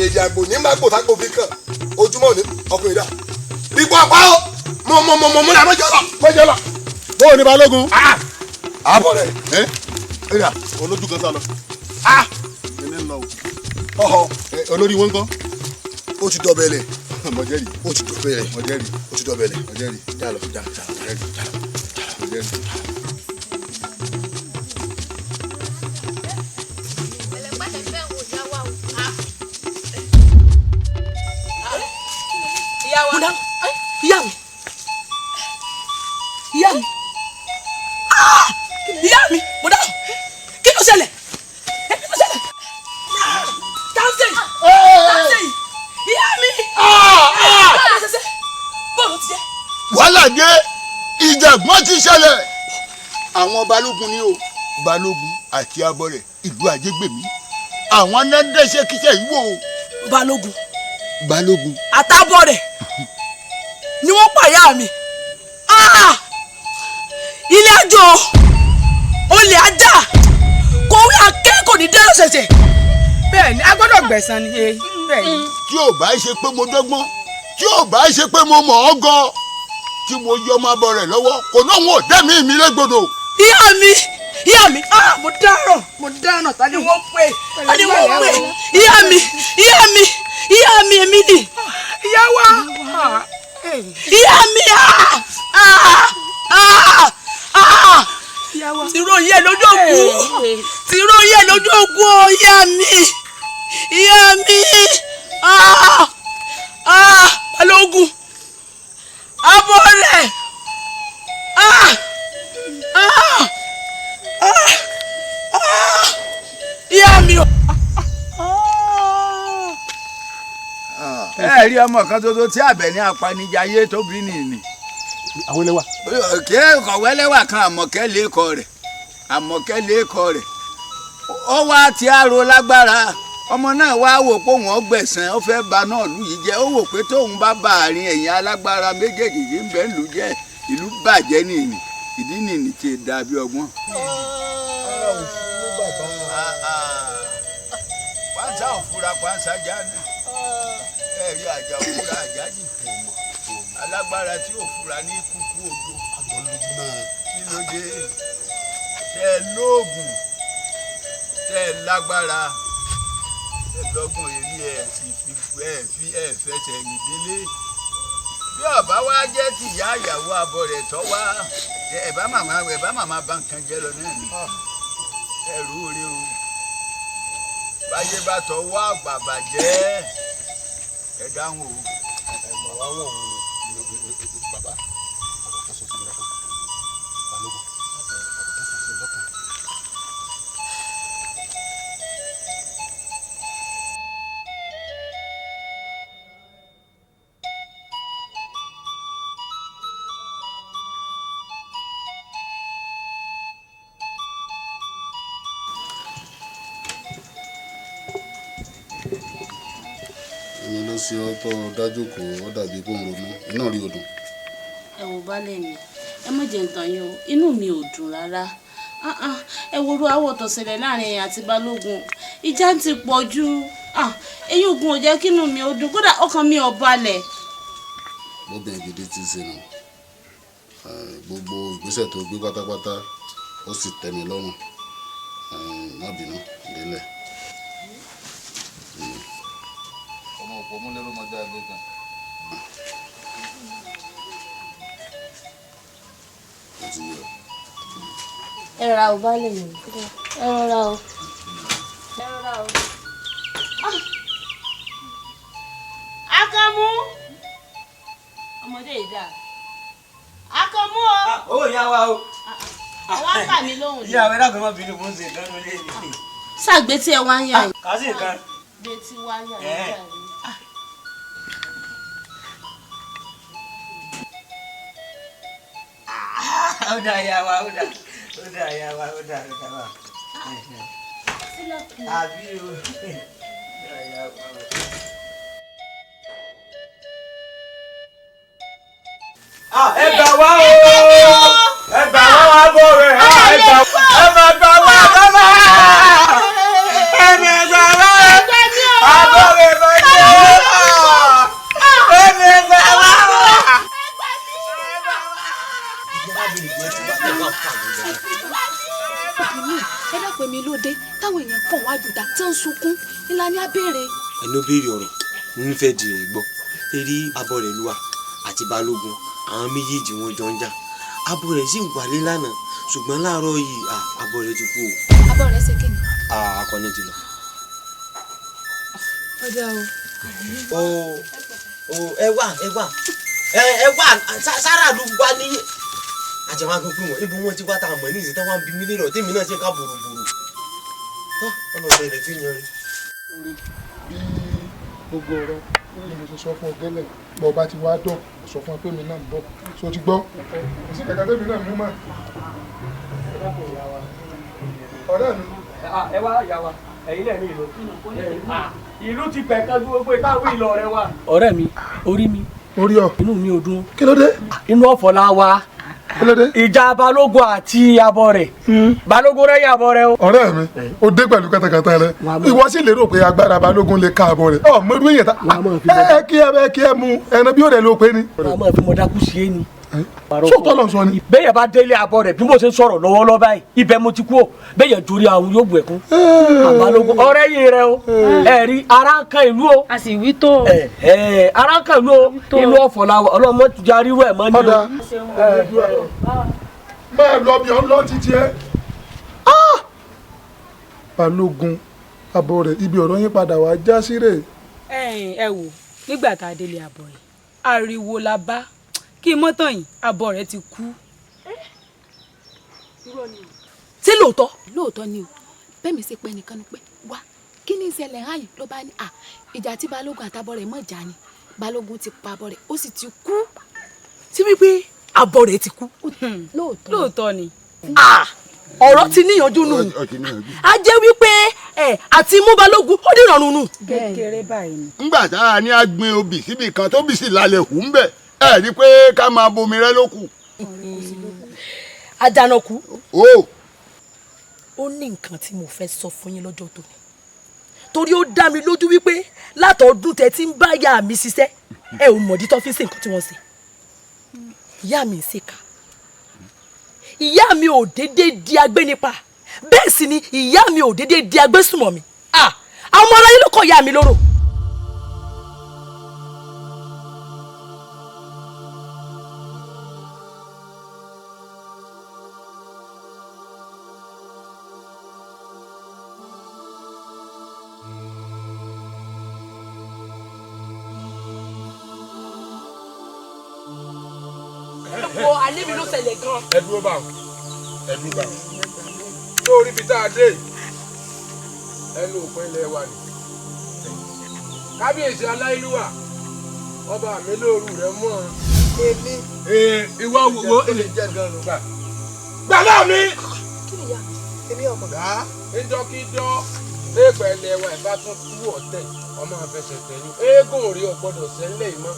èdè àgbò ní mágbò tágbò fi kàn ojúmọ́ ní ọkùnrin dà. Ipò àpá o mo mo mo mo mo náà mọ́jọ́ lọ mọ́jọ́ lọ. Bóò ní Balógun. Àbọ̀ rẹ̀. Olójú kan sá lọ. Ẹni ń lọ o. Ọ̀họ̀. Olórí wọn kọ́. Ó ti dọ̀bẹ̀lẹ̀. Mọ̀jẹ́rì. Ó ti dọ̀bẹ̀lẹ̀. Mọ̀jẹ́rì. Ó ti dọ̀bẹ̀lẹ̀. Mọ̀jẹ́rì. Jálọ jálọ Mọ̀jẹ́rì. Mọ̀jẹ́rì. Ìyá mi ìyá mi ìyá mi mo dáhùn kí ló ṣẹlẹ̀ kí ló ṣẹlẹ̀ táǹsì táǹsì ìyá mi bọ́ọ̀lù ti jẹ́. Wàhálà dé ìjàgbọ́n ti ṣẹlẹ̀ àwọn balógun ni o balógun àti abọrẹ̀ ìlú Ajégbèmí àwọn náà ń dẹ́sẹ̀ kíṣẹ́ yìí wò. Balógun balógun àtàbọ̀rẹ̀ ni wọ́n pa ìyá mi ilé àjò olè ajá kòwé akẹ́kọ̀ọ́ ní dẹ́rọ̀ ṣẹ̀ṣẹ̀. Bẹ́ẹ̀ ni a gbọ́dọ̀ gbẹ̀san ni bẹ́ẹ̀ ni. Tí ò bá ṣe pé mo dọ́gbọ́n tí ò bá ṣe pé mo mọ̀ ọ́ gan tí mo yọ ọmọ abọ rẹ̀ lọ́wọ́ kò náà wọn ò dẹ́mi mi légbodò. Ìyá mi ìyá mi mo dáràn mo dáràn ta ni wọ́n pè ta ni wọ́n pè ìyá mi ìyá mi ìyá mi èmi ni. Ìyá wa ìyá mi tìró yẹ lójú òkú tìró yẹ lójú òkú o ìyá mi ìyá mi balógun abọ́rẹ̀ ìyá mi o. Ẹ rí ọmọ kan tuntun tí Àbẹ̀ní apanijayé tó bí nìyí. Àwọn ẹlẹ́wà. Kí kọ̀wé lẹ́wà kan Àmọ̀kẹ́ lẹ́kọ̀ rẹ̀ Àmọ̀kẹ́ lẹ́kọ̀ rẹ̀ ó wá ti àrò lágbára ọmọ náà wá wò pé òun ọgbẹ̀sán ó fẹ́ ba náà lù yìí jẹ́ ó wò pé tóun bá ba àárín ẹ̀yìn alágbára méjèèjì yìí ń bẹ ń lù jẹ́ ìlú bàjẹ́ nìyí ìdí nìyí ti dàbí ọgbọ́n. Pàṣẹ òfurá pàṣẹ jáde ẹ̀rí àjà òfurá àjà jì Alágbára tí ò fura ní kúkú ojú. Àtọ́lójú náà. Kí ló dé? Tẹ́ ẹ lóògùn, tẹ́ ẹ lágbára, ẹ lọ́gbọ̀n eré ẹ sì fi ẹ fi ẹ fẹsẹ̀ rìn délé. Bí ọba wa jẹ́ tìyá ìyàwó abọ́ rẹ̀ tọ́ wá, ẹ bá màmá bá nǹkan jẹ́ lọ náà ni. Ẹ rú orí o. Báyé bá tọwọ́ àgbà bàjẹ́, ẹ dáhùn o. Ẹ mọ̀ wá wọ̀n òun ni bàbá ọ̀rọ̀ kan sọ sí mi lọ́kàn. Balógun, ọ̀rọ̀ kan sọ sí mi lọ́kàn. Èmi ló ṣe ọ́ tó dájú kó ọ dàbí kó ń ronú iná rí odùn. Ẹ wò baálé mi, ẹ má jẹ́ ntàn yín o, inú mi ò dùn rárá. Ẹ wo irú aáwọ̀ tó ṣẹlẹ̀ láàrin ẹ̀yin àti Balógun, ìjà ti pọ̀ jù. Eyín ogun ò jẹ́ kínú mi ó dùn, kódà ọkàn mi ò balẹ̀. Bóbìnrin gidi ti ṣe nù, gbogbo ìgbésẹ̀ tó gbé pátápátá ó sì tẹ́ mi lọ́rùn. Má bínú délẹ̀. Ọmọ òpó múlẹ̀ ló máa dá ẹgbẹ́ kan. Ó ti yọ. Ẹ rọra o baálé mi, ẹ rọra o. Ẹ rọra o. Akànmú! Ọmọdé yìí dáa. Akànmú o! Owó ìyá wa o. Àwọn á kà mí lóhùn ni. Ìyá wa, ẹ dákun, má bínú, mo ń ṣe nǹkan lórí èmi. Ṣàgbé tí ẹ wá ń yà yìí. Kà á sí nǹkan. Gbé tí wá ń yà yìí. Ó dà ìyá wa, ó dà, ó dà ìyá wa, ó dà, ó dà wa. Àbí o. Ó dà ìyá wa. Ẹ gbà wá o! Ẹ gbà wá wá bọ̀ rẹ̀! Ẹ gbà ẹ má gbà wá bàbá! Ẹ má gbà wá! Àbọ̀ rẹ̀ bá jẹ́! Ẹ má gbà wá! Ẹ dákun, èmi ló dé táwọn èèyàn kàn wájú ta tí ń sunkún ńlá ní abéèrè. Ẹni ó béèrè ọ̀rọ̀ ń fẹ́ di rẹ̀ gbọ́ eré abọ́ rẹ̀ lúwa àti Balógun, àwọn méjèèjì wọn jọ ń jà. Abọ́ rẹ̀ sì wálé lánàá, ṣùgbọ́n láàárọ̀ yìí abọ́ rẹ̀ ti kú o. Abọ́ rẹ̀ ṣe kí ni. Akọni ti lọ. Ọjà o. O ẹ wá, ẹ wá, ẹ wá, sára ló wá ní àjẹmọ́ agbègbè wọn ibi wọn ti wá tá a mọ̀ ní ìsìn táwọn bí mílíọ̀nù tèmi náà ṣe ká bòròbòrò ọ̀nà ọ̀sẹ̀ rẹ̀ fi yan rí. Bí gbogbo ọ̀rọ̀ ni mo ṣe sọ fún ọ gẹ́lẹ́, bọ́ ọba ti wá dọ̀ sọ fún ọ pé mi náà ń bọ̀, so ti gbọ́ kò sí kàkà tẹ́mi náà mú mà. Ọ̀rẹ́ mi. Ẹ wá yà wá, ẹ̀yin náà ní ìlú ìlú ti pẹ̀ kan ju gbogbo ìtàwé ìlọ rẹ wa. Ọ̀rẹ́ mi, orí mi. Orí ọ. Inú mi ò dùn. Kí ló dé? Inú ọ̀fọ̀ la wa. Kí ló dé? Ìjà Balógun àti abọ́ rẹ̀. Balógun rẹ̀ yà abọ́ rẹ̀ o. Ọ̀rẹ́ mi, o dé pẹ̀lú katakata rẹ, ìwọ sì lérò pé agbára Balógun lè ká abọ́ rẹ̀. Ọ mọ irú èyàn ta ẹ kí ẹ kí ẹ mu ẹran bí ó rẹ ló pé ni. Wàá máa fi mọ dákú sí é ni. Sọ́tọ̀ lọ sọ ni. Bẹ́ẹ̀ bá délé abọ́ rẹ̀ bí mo ṣe ń sọ̀rọ̀ lọ́wọ́lọ́wọ́ báyìí, ibẹ̀ mo ti kú o, bẹ́ẹ̀ yẹn torí àwọn yóò bù ẹ̀kún. Balógun ọ̀rẹ́ yìí rẹ o, ẹ rí ara ń kan ìlú o. A sì wí tó. Ara ń kan ìlú o, inú ọ̀fọ̀ la wà, ọlọ́mọ ti jarí rú ẹ̀ mọ́ ni o. Ọ̀dà máa lọ bí ọ̀n lọ títí ẹ. Balógun abọ́ rẹ̀ ibi ọ̀rọ̀ yín padà wá já sí rè. Ẹ wò, nígbà tá a délé abọ́ rẹ̀, ariwo la bá kí mọ́tàn yìí, abọ́ rẹ̀ ti kú. Ṣé lóòótọ́? Lóòótọ́ ni o, bẹ́ẹ̀ mi ṣe pẹ́ nìkan ni pé wá kí ni ìṣẹ̀lẹ̀ hàn yìí ló bá ní à ìjà tí Balógun àtàbọ̀ rẹ̀ mọ̀ jà ni Balógun ti pa abọ́ rẹ̀ ó sì ti kú. Sí wípé abọ́ rẹ̀ ti kú. Lóòótọ́ lóòótọ́ ni. Ọ̀rọ̀ ti níyanjú nù. A jẹ́ wípé àti mú Balógun ó dìrọ̀rùn nù. Kékeré báyìí ni. Ńgbà tá a ní a gbin obì síbi kan tó bì sí lálẹ́ hù ń bẹ̀, ẹ rí i pé ká máa bomi rẹ ló kù. Àjànàkú. O. Ó ní nǹkan tí mo fẹ́ sọ fún yín lọ́jọ́ tòní, torí ó dá mi lójú wípé látọ̀ọ́dún tẹ tí ń bá ìyá mi ṣiṣẹ́, ẹ ò mọ̀dí tó fi ń ṣe nǹkan tí wọ́n ṣe. Ìyá mi ń ṣèkà, ìyá mi ò déédéé di agbénipa, bẹ́ẹ̀ sì ni ìyá mi ò déédéé di agbésùmọ̀mí. Àwọn aráyé ló kọ ìyá mi lóró. Wo alẹ́ mi ló ṣẹlẹ̀ gan. Ẹ dúró bá wọn, ẹ dúró bá wọn. Sórí ibi tá a dé ẹnu òpin ilẹ̀ wa ni. Kábíyèsí aláìlúwà, ọba mi lóru rẹ mọ́. Èmi. Ìwọ wo ilé jẹ́ gan ló gbà. Gbàgbọ́ mi. Kí ni ìyá mi? Èmi ọmọ. Gbà ńdọ́kídọ́ lẹ́gbẹ̀ẹ́ ilẹ̀ wa ìbá tún tú ọ̀tẹ̀ ọmọ àfẹsẹ̀ tẹ̀yìn. Eégún rí o gbọ́dọ̀ sẹ́lẹ̀ mọ́.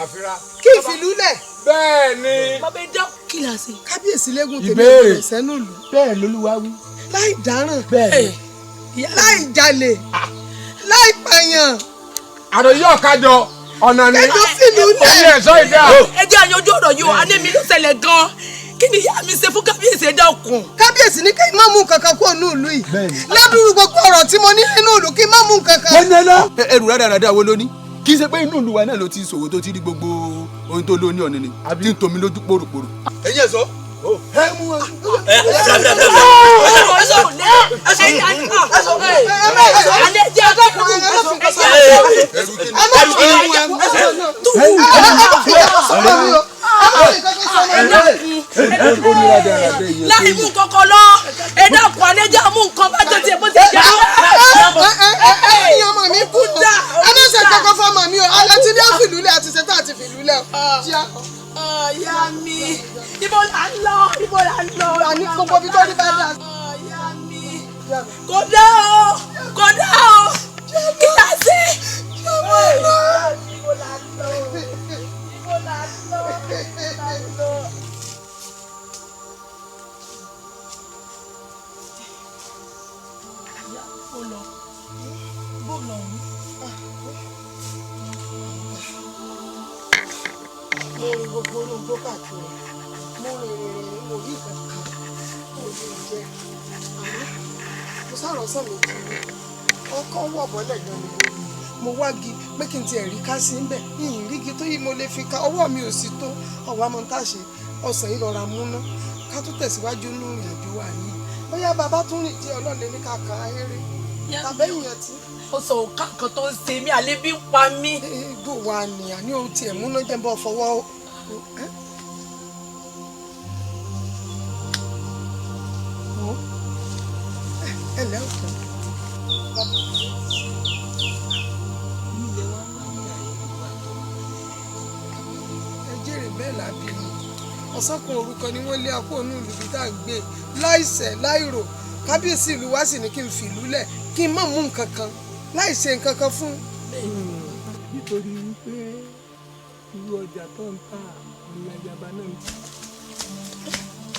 Àfira. Kí ìfìlú lẹ̀. Bẹ́ẹ̀ ni. Bàbá ẹ dá kí la ṣe. Kábíyèsí lẹ́gùn tèmi ọ̀rọ̀ sẹ́nu lù. Bẹ́ẹ̀ lolúwa wí. Láì dáràn. Bẹ́ẹ̀ ni. Láì jalè. Láì pààyàn. Àròyé ọ̀kájọ ọ̀nà ni. Ẹjọ́ fìlú lẹ̀. Orí ẹ̀sọ́ ìdá. Ẹ jẹ́ àyànjú ọ̀rọ̀ yìí o, alẹ́ mi ló ṣẹlẹ̀ gan-an. Kí ni ìyá mi ṣe fún kábíyèsí? Ẹ dákun. Kábíyèsí ní kí n má mú nǹkan kan kúrò ní ìlú yìí. Ládùúrú gbogbo ọ̀rọ̀ tí mo ní nínú ìlú kí n má mú nǹkan kan. Ẹrù rádaràda wo ló ní? Kì í ṣe pé inú ìlú wa náà ló ti ṣòwò tó ti rí gbogbo ohun tó ló ní ọ̀nì ni tí ń tomi lójú pòròpòrò. Ẹ̀yin ẹ̀ sọ. Ẹ mú wọn. Láì mú nǹkan kan lọ, ẹ dákun, àlejò mú nǹkan bá tó tiẹ̀ bó ti jẹ́. Ẹ̀yin ọmọ mi kú dá. Ẹ má ṣe kankan fún ọmọ mi o, alẹ́ tí ní ó fìlú lẹ̀ àti ṣetán àti fìlú lẹ̀ o. Ìyá mi, ibo là ń lọ, ibo là ń lọ. Àní gbogbo ibi tó ní bá dà. Ìyá mi, kò dá o, kò dá o, kí la ṣe? Ibo là ń lọ, ibo là ń lọ, ibo là ń lọ. Ìyá, ó lọ, bó lọ òun. Mo rìn gbogbo olóńgbò káàkiri, mo rìn rìn rìn, mo rí nǹkan kan mo lè jẹ, àmọ́ mo sọ̀rọ̀ sàn mí kiri ọkọ̀ wọ̀ bọ́lẹ̀ gan ni mo wá gi pé kí n tiẹ̀ rí ká sí ńbẹ̀, ìyìn rígi tó yí mo lè fi ka ọwọ́ mi ò sì tó ọ̀wá mọ́ tá a ṣe ọ̀sán yìí lọ́ra múná ká tó tẹ̀síwájú nínú ìrìn àjò wa yìí. Bóyá bàbá tún rìn díẹ̀ ọlọ́ọ̀lẹ́ ní ká kan ahéré tàbí ìyàn tí. Ó sọ òkà kan tó ń ṣe mí, àlẹ́ bí ń pa mí. Igbó wa ni àní o tiẹ̀ múná jẹ́ bọ́ fọwọ́. Ẹ lẹ́ òkè. Ẹ jèrè bẹ́ẹ̀ lábí mi. Ọ̀sán kan orúkọ ni wọ́n lé akó ònú ìlú bí tá à ń gbé láìṣẹ̀ láìrò. Kábíyèsí ìlú wa sì ní kí n fìlú lẹ̀ kí n má mú nǹkan kan láì ṣe nǹkan kan fún. Nítorí wípé irú ọjà tó ń tà ní ayaba náà ń tà.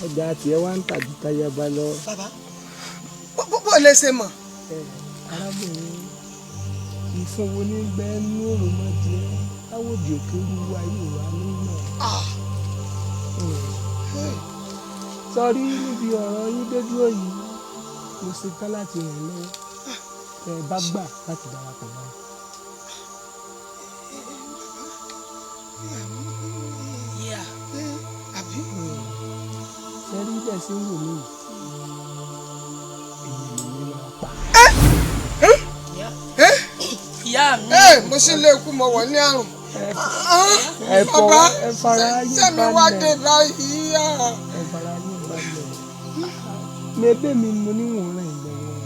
Ọjà tiẹ̀ wá ń tà ju tayaba lọ. Bàbá, bó lè ṣe mọ̀. Arábìnrin, ìsanwó ní gbẹ́nu òròmọdìẹ láwòdì òkè olúwa yóò wá nínú. Sọrí níbi ọ̀rọ̀ yín dé dúró yìí, mo ṣetán láti ràn yín lọ́wọ́ tẹ́ ẹ bá gbà láti darapọ̀ mọ́ mi. Ṣé rí bẹ́ẹ̀ sí ń wò mí yìí? Èyí lè ní máa pa. Ìyá mi. Mo ṣe lé ikú mo wọ̀ ní àrùn. Bàbá, sẹ́mi wá dé báyìí. Ẹ fara yín balẹ̀. Mebí mi mo níwọ̀n rẹ̀ lọ́wọ́.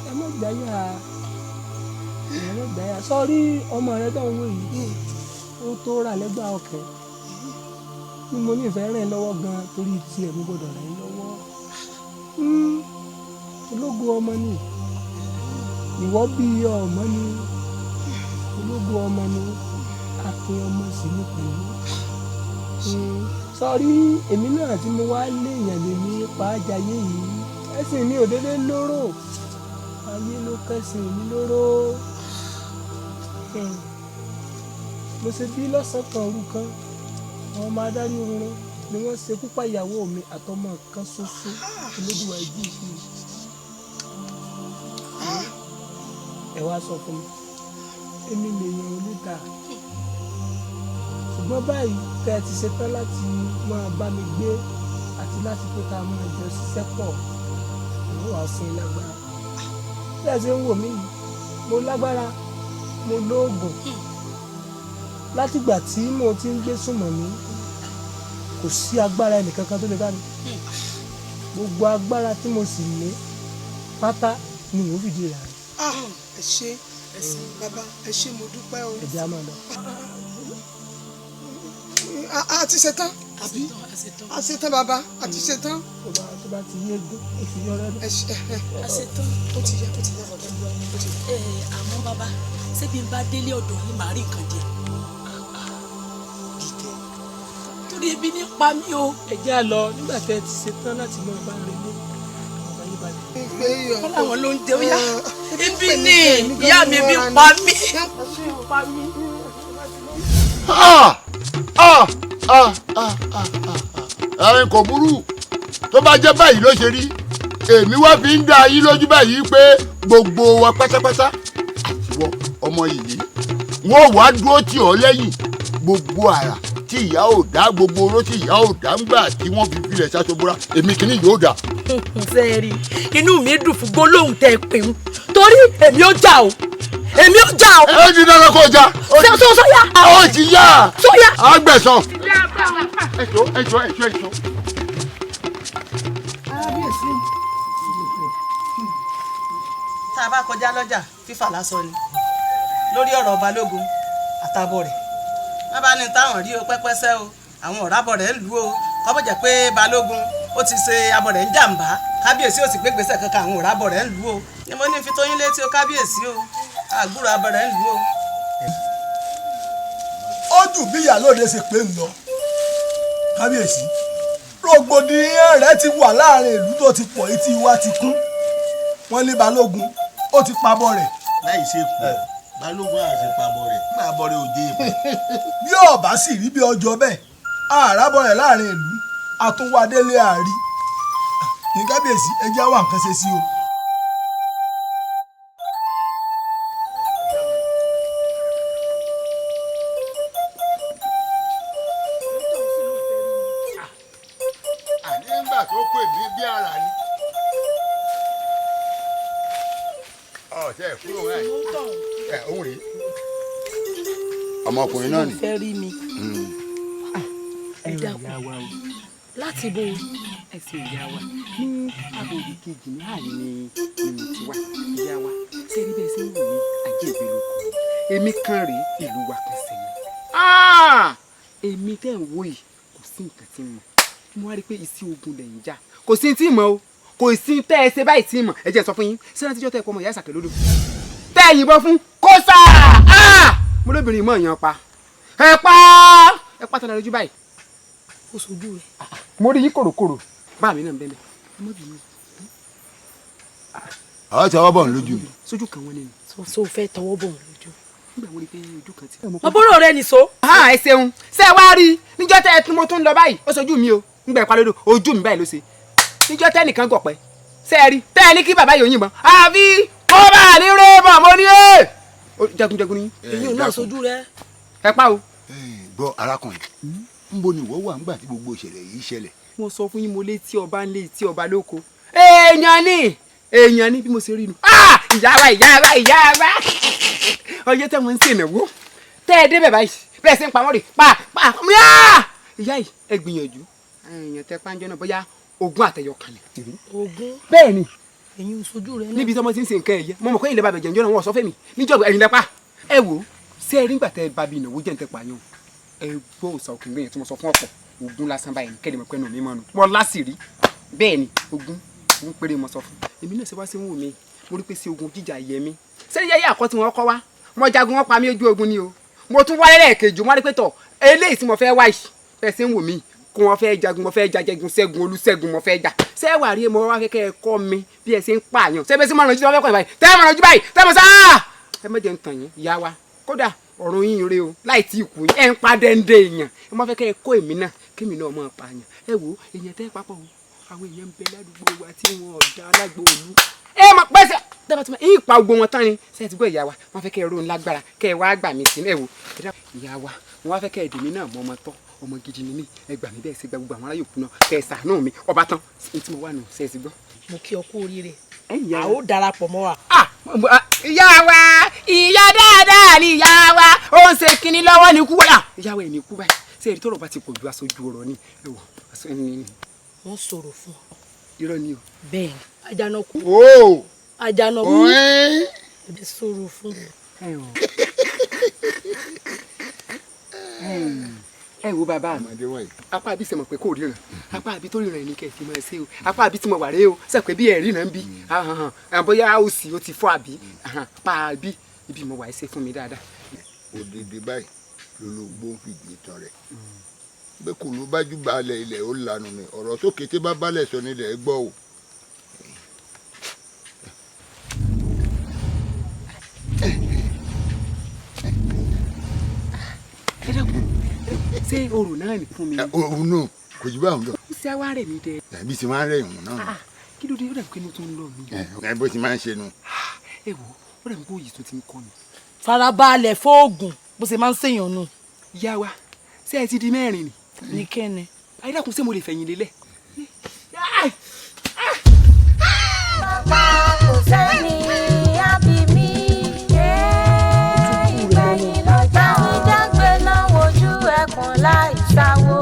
Ẹ má gbáyà. Ẹ má gbáyà. Sọ́rí ọmọ rẹ tó ń wò yìí, ó tó rà lẹ́gbàá ọ̀kẹ́. Bí mo ní ìfẹ́ rẹ̀ lọ́wọ́ gan-an torí tiẹ̀ mo gbọ́dọ̀ rẹ̀ lọ́wọ́. Ológo ọmọ ni. Ìwọ bí ọmọ ni. Ológo ọmọ ni. Akin ọmọ sì ní pẹ̀lú. Sọ́rí èmi náà tí mo wá léèyàn lè ní pàjáyé yìí. Ẹ̀sìn mi ò dédé lóró. Ayé ló kẹ́sìn mi lóró. Mo ṣe bí lọ́sàn-án kan òru kan. Àwọn ọmọ adarí oorun ni wọ́n ṣekú pa ìyàwó mi àtọmọ kan ṣoṣo Olódùwà ẹbí mi. Ẹ wá sọ fún mi, èmi lèèyàn oníta, ṣùgbọ́n báyìí tẹ́ ẹ ti ṣetán láti máa bá mi gbé àti láti pé ká máa jọ ṣiṣẹ́ pọ̀, òun wàá fún yín lágbára. Bí ẹ ṣe ń wò mí yìí, mo lágbára, mo lóògùn. Látìgbà tí mo ti ń gbé súnmọ́ mi, kò sí agbára ẹnìkankan tó lè bá mi. Gbogbo agbára tí mo sì ní pátá ni mò ń fìdí rẹ̀ rẹ̀. Ẹ ṣé, ẹ ṣé bàbá, ẹ ṣé, mo dúpẹ́ o. Ẹ jẹ́ á máa lọ. A ti ṣe tán àbí? A ṣe tán bàbá, a ti ṣe tán. Tó bá ti yé gún, ó ti yọ rẹ́dọ̀. Ẹ ṣe A ṣe tán. Ó ti yá, ó ti yá bàbá, ó ti yá. Ẹ àmọ́ bàbá, ṣé bí n bá délé ọ̀dọ̀ yín màá rí nǹkan jẹ? Torí ebi ní pa mí o. Ẹ jẹ́ á lọ nígbà tẹ́ ẹ ti ṣe tán láti máa bá rẹ lé. Ọba yín balẹ̀. Wọ́n làwọn ló ń jẹ ó yá. Ebi ní ìyá mi, ebi ń pa mí. Pa mí. Ẹ̀rín kò burú, tó bá jẹ́ báyìí ló ṣe rí, èmi wá fi ń dá yín lójú báyìí pé gbogbo wa pátápátá àtiwọ́ ọmọ yìí wọ́n wá dúró tì ọ́ lẹ́yìn. Gbogbo àrà tí ìyá ò dá, gbogbo oró tí ìyá ò dá ńgbà tí wọ́n fi filẹ̀ ṣaṣọbúra, èmi kìíní yóò dà. Sẹ́ẹ̀rì, inú mi dùn fún gbólóhùn tẹ́ ẹ pè ń, torí èmi ò jà o, èmi ò jà o. Ẹ ti dáná kó já. Sọ́yà. Ó ti yá. Sọ́yà. Àgbẹ̀sán. Ẹ̀ṣọ́ ẹ̀ṣọ́ ẹ̀ṣọ́ ẹ̀ṣọ́. Kábíyèsí. Tá a bá kọjá lọ́jà, fífà lásán ni lórí ọ̀rọ̀ Balógun àtàbọ̀ rẹ̀. Wọ́n bá ní táwọn rí o pẹ́pẹ́sẹ́ o, àwọn ọ̀rábọ̀ rẹ̀ ń lù o, kọ́bọ̀ jẹ́ pé Balógun ó ti ṣe abọ̀ rẹ̀ ń jàǹbá, kábíyèsí ò sì gbégbèsè kankan, àwọn ọ̀rábọ̀ rẹ̀ ń lù o. Ni mo ní fi tó yín létí o kábíyèsí o, àgbúrò abọ̀ rẹ̀ ń lù o. Ó dùn bí ìyálóde ṣe pé ń lọ kábíyèsí. Rògbòdìyàn rẹ̀ ti wà láàrin ìlú tó ti pọ̀, etí wa ti kún. Wọ́n ní Balógun ó ti pabọ́ rẹ̀. Láì ṣe kù Balógun àti pabọ́ rẹ̀ nígbà abọ́ rẹ̀ ò dé ìpè. Bí ọba sì rí bí ọjọ́ bẹ́ẹ̀, àràbọ̀ rẹ̀ láàrin ìlú àtúnwádélé àárí ní kábíyèsí, ẹ jẹ́ wá nǹkan ṣe sí o. Àní ńgbà tó pè mí bí ara ni. Ọ̀sẹ̀ kúrò ẹ̀ ẹ̀ òun rèé. Ọmọkùnrin náà ni. Fẹ́ rí mi. Ẹ dákun, láti bo. Ẹ ṣe ìyá wa, ní àbòrò kejì ní àárín ni mo ti wá. Ìyá wa, ṣé rí bẹ́ẹ̀ ṣe ń wò mí, ajé ìgbé ló kọ́ èmi kan rèé, ìlú wa kan sí mi. Èmi tẹ́ ń wò yìí, kò sí nǹkan tí mo mọ̀. Mo wá rí i pé iṣẹ́ ogun lẹ̀ ń jà, kò sí tí mọ̀ o, kò sí tẹ́ ẹ ṣe báyìí tí mọ̀. Ẹ jẹ́ sọ fún yín, ṣé láti jọ́ tẹ́ ẹ kọ́ ọmọ ìyá ìsàkẹ́ lódò tẹ́ ẹ yìnbọn fún kóṣà? Mo lóbìnrin mọ̀ yàn pa, ẹ pa, ẹ pa tọ́lá lójú báyìí. Ó sojú rẹ. Mo rí yín kòròkòrò, bá mi náà ń bẹ́ẹ̀ bẹ́ẹ̀. Àwọn tí wọ́n bọ̀ ń lójú mi. Sójú kan wọn ni. So fẹ́ tọwọ́ bọ̀ ń lójú. Nígbà wo ni pé ojú kan ti. Àbúrò rẹ nìṣó. Ẹ ṣeun, ṣé ẹ wá rí i níjọ́ tẹ́ ẹ tún mo tún lọ báyìí, ó sojú mi o, nígbà ìpa lódò ojú mi báyìí ló ṣe. Níjọ́ tẹ́ nìkan gọ̀pẹ́, ṣé ẹ rí tẹ́ ẹ ní kí bàbá yóò yìnbọn, àbí kó bá ní rébọ̀ mo ní ẹ̀. Jagunjagun ni. Èyí ò náà sojú rẹ. Ẹ pa o. Gbọ́ arákùnrin, ń bo ni ìwọ wà ńgbà tí gbogbo ìṣẹ̀lẹ̀ yìí ṣẹlẹ̀? Mo sọ fún yín, mo létí ọba ń lé etí ọba lóko. Èèyàn ni, èèyàn ni bí mo ṣe rí nu. Ìyá wa, ìyá wa, ìyá wa, ọjọ́ tẹ́ wọ́n ń ṣènáwó tẹ́ ẹ débẹ̀ báyìí, bẹ́ẹ̀ ṣe ń pamọ́ rè pa pa ìyá yìí, ẹ gbìyànjú èèyàn tẹ pàǹjọ náà bóyá ogún àtẹyọ kan ni. Ogún. Bẹ́ẹ̀ ni. Èyí ń sojú rẹ náà. Níbi tí ọmọ ti ń ṣe nǹkan ẹ̀yẹ, mo mọ̀ pé ilẹ̀ bàbẹ̀ jẹ̀ǹjọ́ náà wọ́n sọ fẹ́mi níjọ́ ẹ̀yìn lẹ́pa. Ẹ wò ó, ṣé ẹ rí nígbà tẹ́ ẹ bá bi ìnáwó jẹ́ ń tẹ́ pààyàn? Ẹ gbọ́ òòsà òkè gbẹ̀yìn tí mo sọ fún ọ̀pọ̀ ogún lásán báyìí, kẹ́lẹ́ mọ̀ pé ẹnu mi mọ̀ nù. Wọ́n lásìrí bẹ́ẹ̀ ni, ogún ogún péré mo sọ fún. Èmi náà ṣe wá sí ń wò mí, mo rí pé sí ogun jíjà yẹ mí. Ṣé yẹ́yẹ́ àkọ́ tí wọ́n kọ́ wá? Mo jagun, wọ́n pa mí ojú ogun ni o. Mo tún wáyé lẹ́ẹ̀kejì, mo rí pé tọ̀ eléyìí tí mo fẹ́ wá yìí, bẹ́ẹ̀ ṣe ń wò mí, kó wọn fẹ́ jagun, mo fẹ́ jagun ṣẹ́gun olúṣẹ́gun mo fẹ́ jà. Ṣé wà rí mo wá fẹ́ kẹ́ ẹ kọ́ mi bí ẹ ṣe ń pààyàn? Ṣé bẹ́ẹ̀ sì máa rànjú tí wọ́n fẹ́ kọ́ ẹ báyìí? Tẹ́ ẹ máa rànjú báyìí, tẹ́ ẹ máa sá. Ẹ má jẹ́ ń tàn yín, ìyá wa. Kódà Ọ̀run yín rè o láì tí ì kú yín ẹ̀ ń pa dẹ́ndé èèyàn. Ẹ má fẹ́ kẹ́ ẹ kó èmi náà kémi náà máa pa àyàn. Ẹ wo èèyàn tẹ́ papọ̀ o, àwọn èèyàn ń bẹ ládùúgbò wa tí wọn ò dá alágbó òlu. Ẹ mọ̀ pẹ́sẹ̀ tẹ́lẹ̀ tí mo yín pa gbogbo wọn tán ni. Ṣé ẹ ti gbọ́ ìyá wa? Wọ́n fẹ́ kẹ́ ẹ ronú lágbára kẹ́ ẹ wá gbà mí sínú. Ẹ wo ìyá wa, wọ́n wá fẹ́ kẹ́ ẹ dèmí náà mọ́ ọmọ tọ́, ọmọ gidi ni mí. Ẹ gbà mí bẹ́ẹ̀ ṣe gba gbogbo àwọn aráyò kùnà kẹ́ ẹ ṣàánú mi. Ọba tán ní tí mo wà nù. Ṣé ẹ ti gbọ́. Mo kí ọ kú oríire, a ó darapọ̀ mọ́ wa. Ìyá wa, ìyá dáadáa ni ìyá wa, ó ń ṣe kinní lọ́wọ́ ní kú wáyà. Ìyá wa ẹ̀ ní kú báyìí. Ṣé ẹ rí tọ́rọ̀ bá ti pọ̀ ju aṣojú ọ̀rọ̀ ni? Ẹ wò aṣọ ẹni ni. Wọ́n sọ̀rọ̀ fún ọ. Irọ́ ni o. Bẹ́ẹ̀ ni Àjànàkú. Àjànàkú ẹ sọ̀rọ̀ fún. Ẹ wo bàbá mi, apá àbí sẹmọ pé kò ríran, apá àbí tó ríran ẹni kẹfì máa ṣe o, apá àbí tí mo wà rèé o, sẹ pé bí ẹ ríran bí bóyá ó sì ó ti fọ́ àbí apá àbí ibi mo wà ẹ ṣe fún mi dáadáa. Òdìdí báyìí lológbó ń fìdí tán rẹ̀ bẹ́ẹ̀ kò ló bá jù balẹ̀ ilẹ̀ ó lanu ni ọ̀rọ̀ tó kété bá balẹ̀ sọ nílẹ̀ gbọ́ o. Ẹ dákun, ṣé oòrùn náà ní fún mi. Òun náà kò jù báwọn lọ. Ó ṣe àwa rẹ̀ mí dẹ. Ẹbí ti máa ń rẹ̀ ìwọ̀n náà. Kí ló dé? Ó dàbí pé inú tó ń lọ mi. Ẹ bó ti máa ń ṣe nu. Ẹ wo, ó dàbí pé òyì tó ti ń kọ́ mi. Farabalẹ̀ fóògùn bó ṣe máa ń ṣèyàn nù. Ìyá wa, ṣé ẹ ti di mẹ́rin ni. Ní kẹ́ni. Ayé dákun, ṣé mo lè fẹ̀yìn lélẹ̀. Bàbá kò sẹ́ni àbí mi. Ìgbẹ̀yìn lọ́jà ìjágbé náà wojú ẹkùn láì sáwó.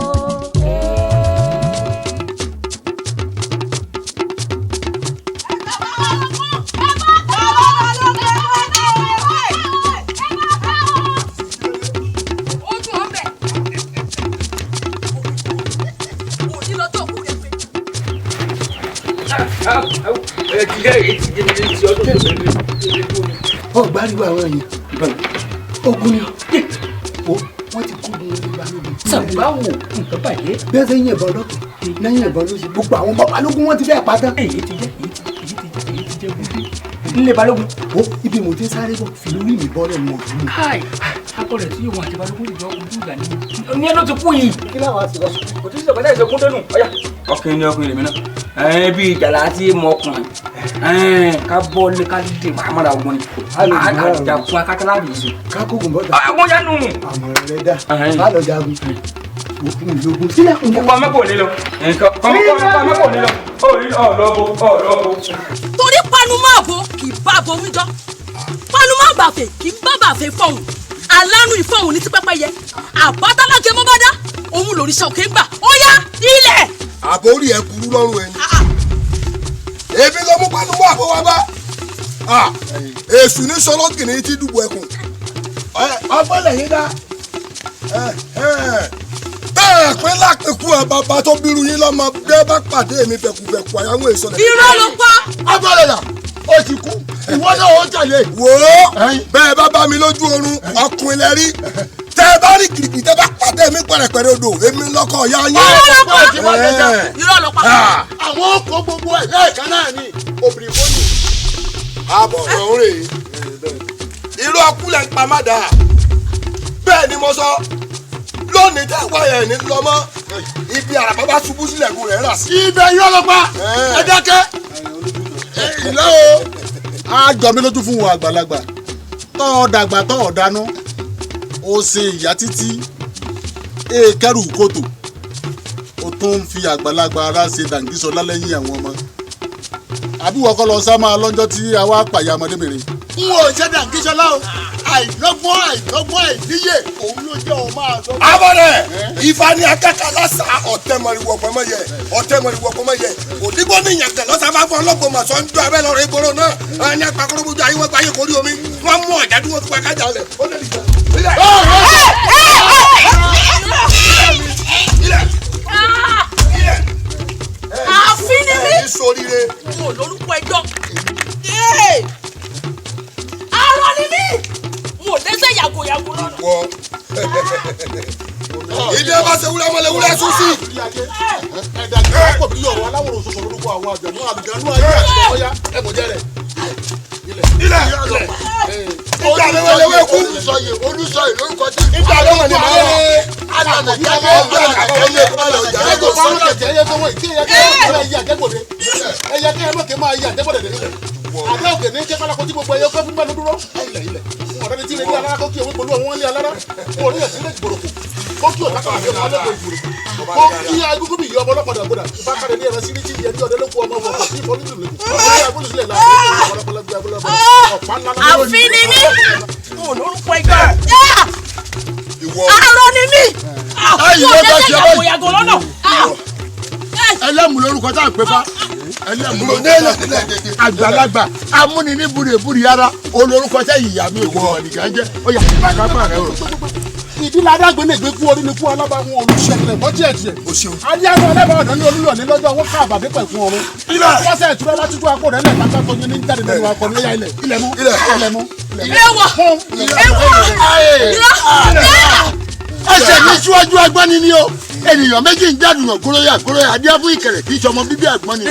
Ọgbàriwo àwọn èèyàn ogun ni o, wọ́n ti kó gun orí balógun. Sàgbáwò nǹkan bàjẹ́. Bí wọ́n ṣe ń yìnbọn lọ́tọ̀ lẹ́yìn ìbọn ló ṣe gbogbo àwọn ọmọ balógun wọ́n ti fẹ́ pa tán. Èyí ti jẹ́ èyí ti jẹ́ èyí ti jẹ́ gbogbo nílé balógun. O ibi mo ti ń sáré bọ̀ fi lórí mi bọ́lẹ̀ mọ̀ ọdún mi. Káì akọ rẹ̀ tí òun àti balógun ìjọ ojú ìgbà ni. Ní ẹ ló ti kú yìí. Kí láwọn àti lọ. Kò tí ì sọ̀kọ̀ láì sọkún dẹnu. Ọ̀yà. Ọkùnrin ni ọkùnrin lèmi náà. Ẹ bí ìjàlá tí mọ ọkùnrin. Ká bọ́ lé ká dé màmúra ogun ni. Àjàkú akátálá yìí sùn. Ká kókò bọ́dà. Àwọn yánu. Àmọ̀ràn rẹ dá. Bá lọ jagun. Òkun ìlógun sílẹ̀. Kọ́ mẹ́kò ní lọ. Kọ́ mẹ́kò ní lọ. Ọ̀lọ́bó ọ̀lọ́bó. Torí panumọ́ àbò kì í bá bo wíjọ́, panumọ́ àbàfẹ́ kì í bá bàfẹ́ fọ̀hún, alánú ìfọ̀hún ní ti pẹ́pẹ́yẹ, àbátálágẹ mọ́ bá dá òun lòrìṣà òkè ń gbà ó yá ilẹ̀. Àbórí ẹ burú lọ́rùn ẹni. Èmi ló mú panumọ́ àbò wa bá. Èṣù ní sọlọ́kìnrin tí dùbò ẹkùn. Ọgbọ́n lẹ́yìn dá. Bẹ́ẹ̀ pé lápẹ̀kú ẹ̀ bàbá tó bírú yín lọ́mọ bẹ́ẹ̀ bá pàdé mi fẹ̀kùfẹ̀kù àyàwó ìsọlẹ̀. Irọ́ ló pa. Agbọ́dọ̀ dà, ó ti kú, ìwọ náà ó tẹ̀lé. Wò ó, bẹ́ẹ̀ bá bá mi lójú oorun ọkùnrin lẹ rí. Tẹ́ ẹ bá rí kìrìkìrì tẹ́ bá pàdé mi pẹ̀rẹ̀pẹ̀rẹ̀ odò èmi lọ́kọ̀ ya yín. Irọ́ ló pa. Irọ́ ló pa. Àwọn ọkọ̀ gbogbo ẹ̀ lẹ́ẹ̀kan náà ni obìnrin fóònù. Àbọ̀ ọ̀rọ̀ rèé. Irú ọkùnrin pa má dáa. Bẹ́ẹ̀ ni mo sọ lónìí tẹ́ wá ẹ̀ ní lọ́mọ́ ibi àràbà bá ṣubú sílẹ̀ kú rẹ̀ rà sí. Ibẹ̀ yóò lọ pa ẹ dákẹ́. Ìlẹ́ o, á jọ mí lójú fún wọn àgbàlagbà tọ́ ọ dàgbà tọ́ ọ dáná ó ṣe ìyá títí èèkẹ́rù kòtò ó tún ń fi àgbàlagbà ara ṣe dàǹgísọlá lẹ́yìn àwọn ọmọ àbí wọ́n kọ́ lọ sá máa lọ́jọ́ tí a wá pàyà ọmọdébìnrin. N ò ṣe dàǹgísọlá o, àìlọ́gbọ́n àìlọ́gbọ́n àìníyè òun ló jẹ́ òun máa sọ. Abọ́dẹ̀ ifá ní akẹ́kọ̀ọ́ lásà ọ̀tẹ̀ mọ̀rìwọ̀ pọ̀mọ́yẹ ọ̀tẹ̀ mọ̀rìwọ̀ pọ̀mọ́yẹ òdìgbò ní ìyàgbẹ́ lọ́sàfà fún ọlọ́gbọ̀n màsán ń dún abẹ́ lọ́rọ̀ ìgboro náà ẹni apakọ́rọ́bójú ayé wọ́n gbáyé kórí omi wọ́n mú ọ̀já dúró fún akájà lẹ̀ ó lè dìgbà. Àfin ni mí. Sóríire. Mo lórúkọ ẹjọ́. Arọ ni mí. Mo lẹ́sẹ̀ yàgòyàgò lọ́nà. Ìdí ẹ bá ṣe wúlẹ̀ mọ́lẹ̀ wúlẹ̀ sùn sí. Ẹ̀dá kí wọ́n pọ̀ bí ọ̀rọ̀ aláwòrán ṣoṣo lórúkọ àwọn àjọ̀nú àlùjànnú ayé àti ọ̀yá ẹ̀bùn jẹ́ rẹ̀. Ilẹ̀ ilẹ̀. Ìjà lẹ́wẹ̀lẹ́wẹ̀ kú. Olùsọyè Olùsọyè lórúkọ tí. Ìjà lọ́wọ́ ni màá rẹ̀. Alànà jáde alànà jáde alànà jáde. Ẹgbẹ́ fáwọn kẹ̀kẹ́ ẹyẹ fọwọ́ ìké ẹyẹ kẹ́yẹ máa yí àjẹgbòde. Ẹyẹ kẹ́yẹ lókè máa yí àjẹgbòde. Àbẹ́ òkè ní kẹ́kọ́ lákòó tí gbogbo ẹyẹ kọ́ fún mẹ́nu dúró. Ilẹ̀ ilẹ̀. Ọ̀rẹ́ ni tí ilé ní alára kó kí ewé polú ọ̀wọ́n lé alára. Orí ẹ̀sìn lè gbòròkò. Kó kí ọ̀tá kan àbí ọmọ ọlọ́pàá ìgbòròkò. Kó kí agúgú bí ìyá ọmọ ọlọ́pàá dàgbòdà. Ìfá kárẹ̀ ní ẹran sírí tí ìyẹn ní ọdẹ ló kú ọmọ ọmọ ọkọ̀ sí ìfọ́nìtì lẹ́kọ̀ọ́. Àfin ni mí. Olórúkọ ẹgbẹ́. Arọ ni mí. Ẹ̀yin ló bá ṣe Yàgò yàgò lọ́nà. Ẹlẹ́mu lórúkọ tá à ń pè fá. Ẹlẹ́mu lórúkọ àgbàlagbà amúni ní búrèbúrè ara olórúkọ tẹ ìyá mi òkú ọ̀nìkan jẹ́. Ó yá kápá rẹ o. Ìdílé adágbé lè gbé kú orí ni kú alábàáwọn olùṣẹ̀lẹ̀ bọ́tí ẹ̀jẹ̀. Adíyàwó alábàáwọn ọ̀nà ní olúyọ̀ ní lọ́jọ́ owó káàbà dé pẹ̀kun ọ̀run. Lọ́sẹ̀ ìtura bá tútù akó rẹ̀ lẹ́ẹ̀ka tó ní jáde lẹ́nu akọ ní ẹ̀yà ilẹ̀. Ilẹ̀ mú. Ilẹ̀ mú. Ewọ. Ewọ. Ẹsẹ̀ ní síwájú agbọ́ni ni o. Ènìyàn méjì ń jádùn gòròyà gòròyà adíá fún ìkẹlẹ̀ kì í ṣọmọ bíbí àgbọn ni.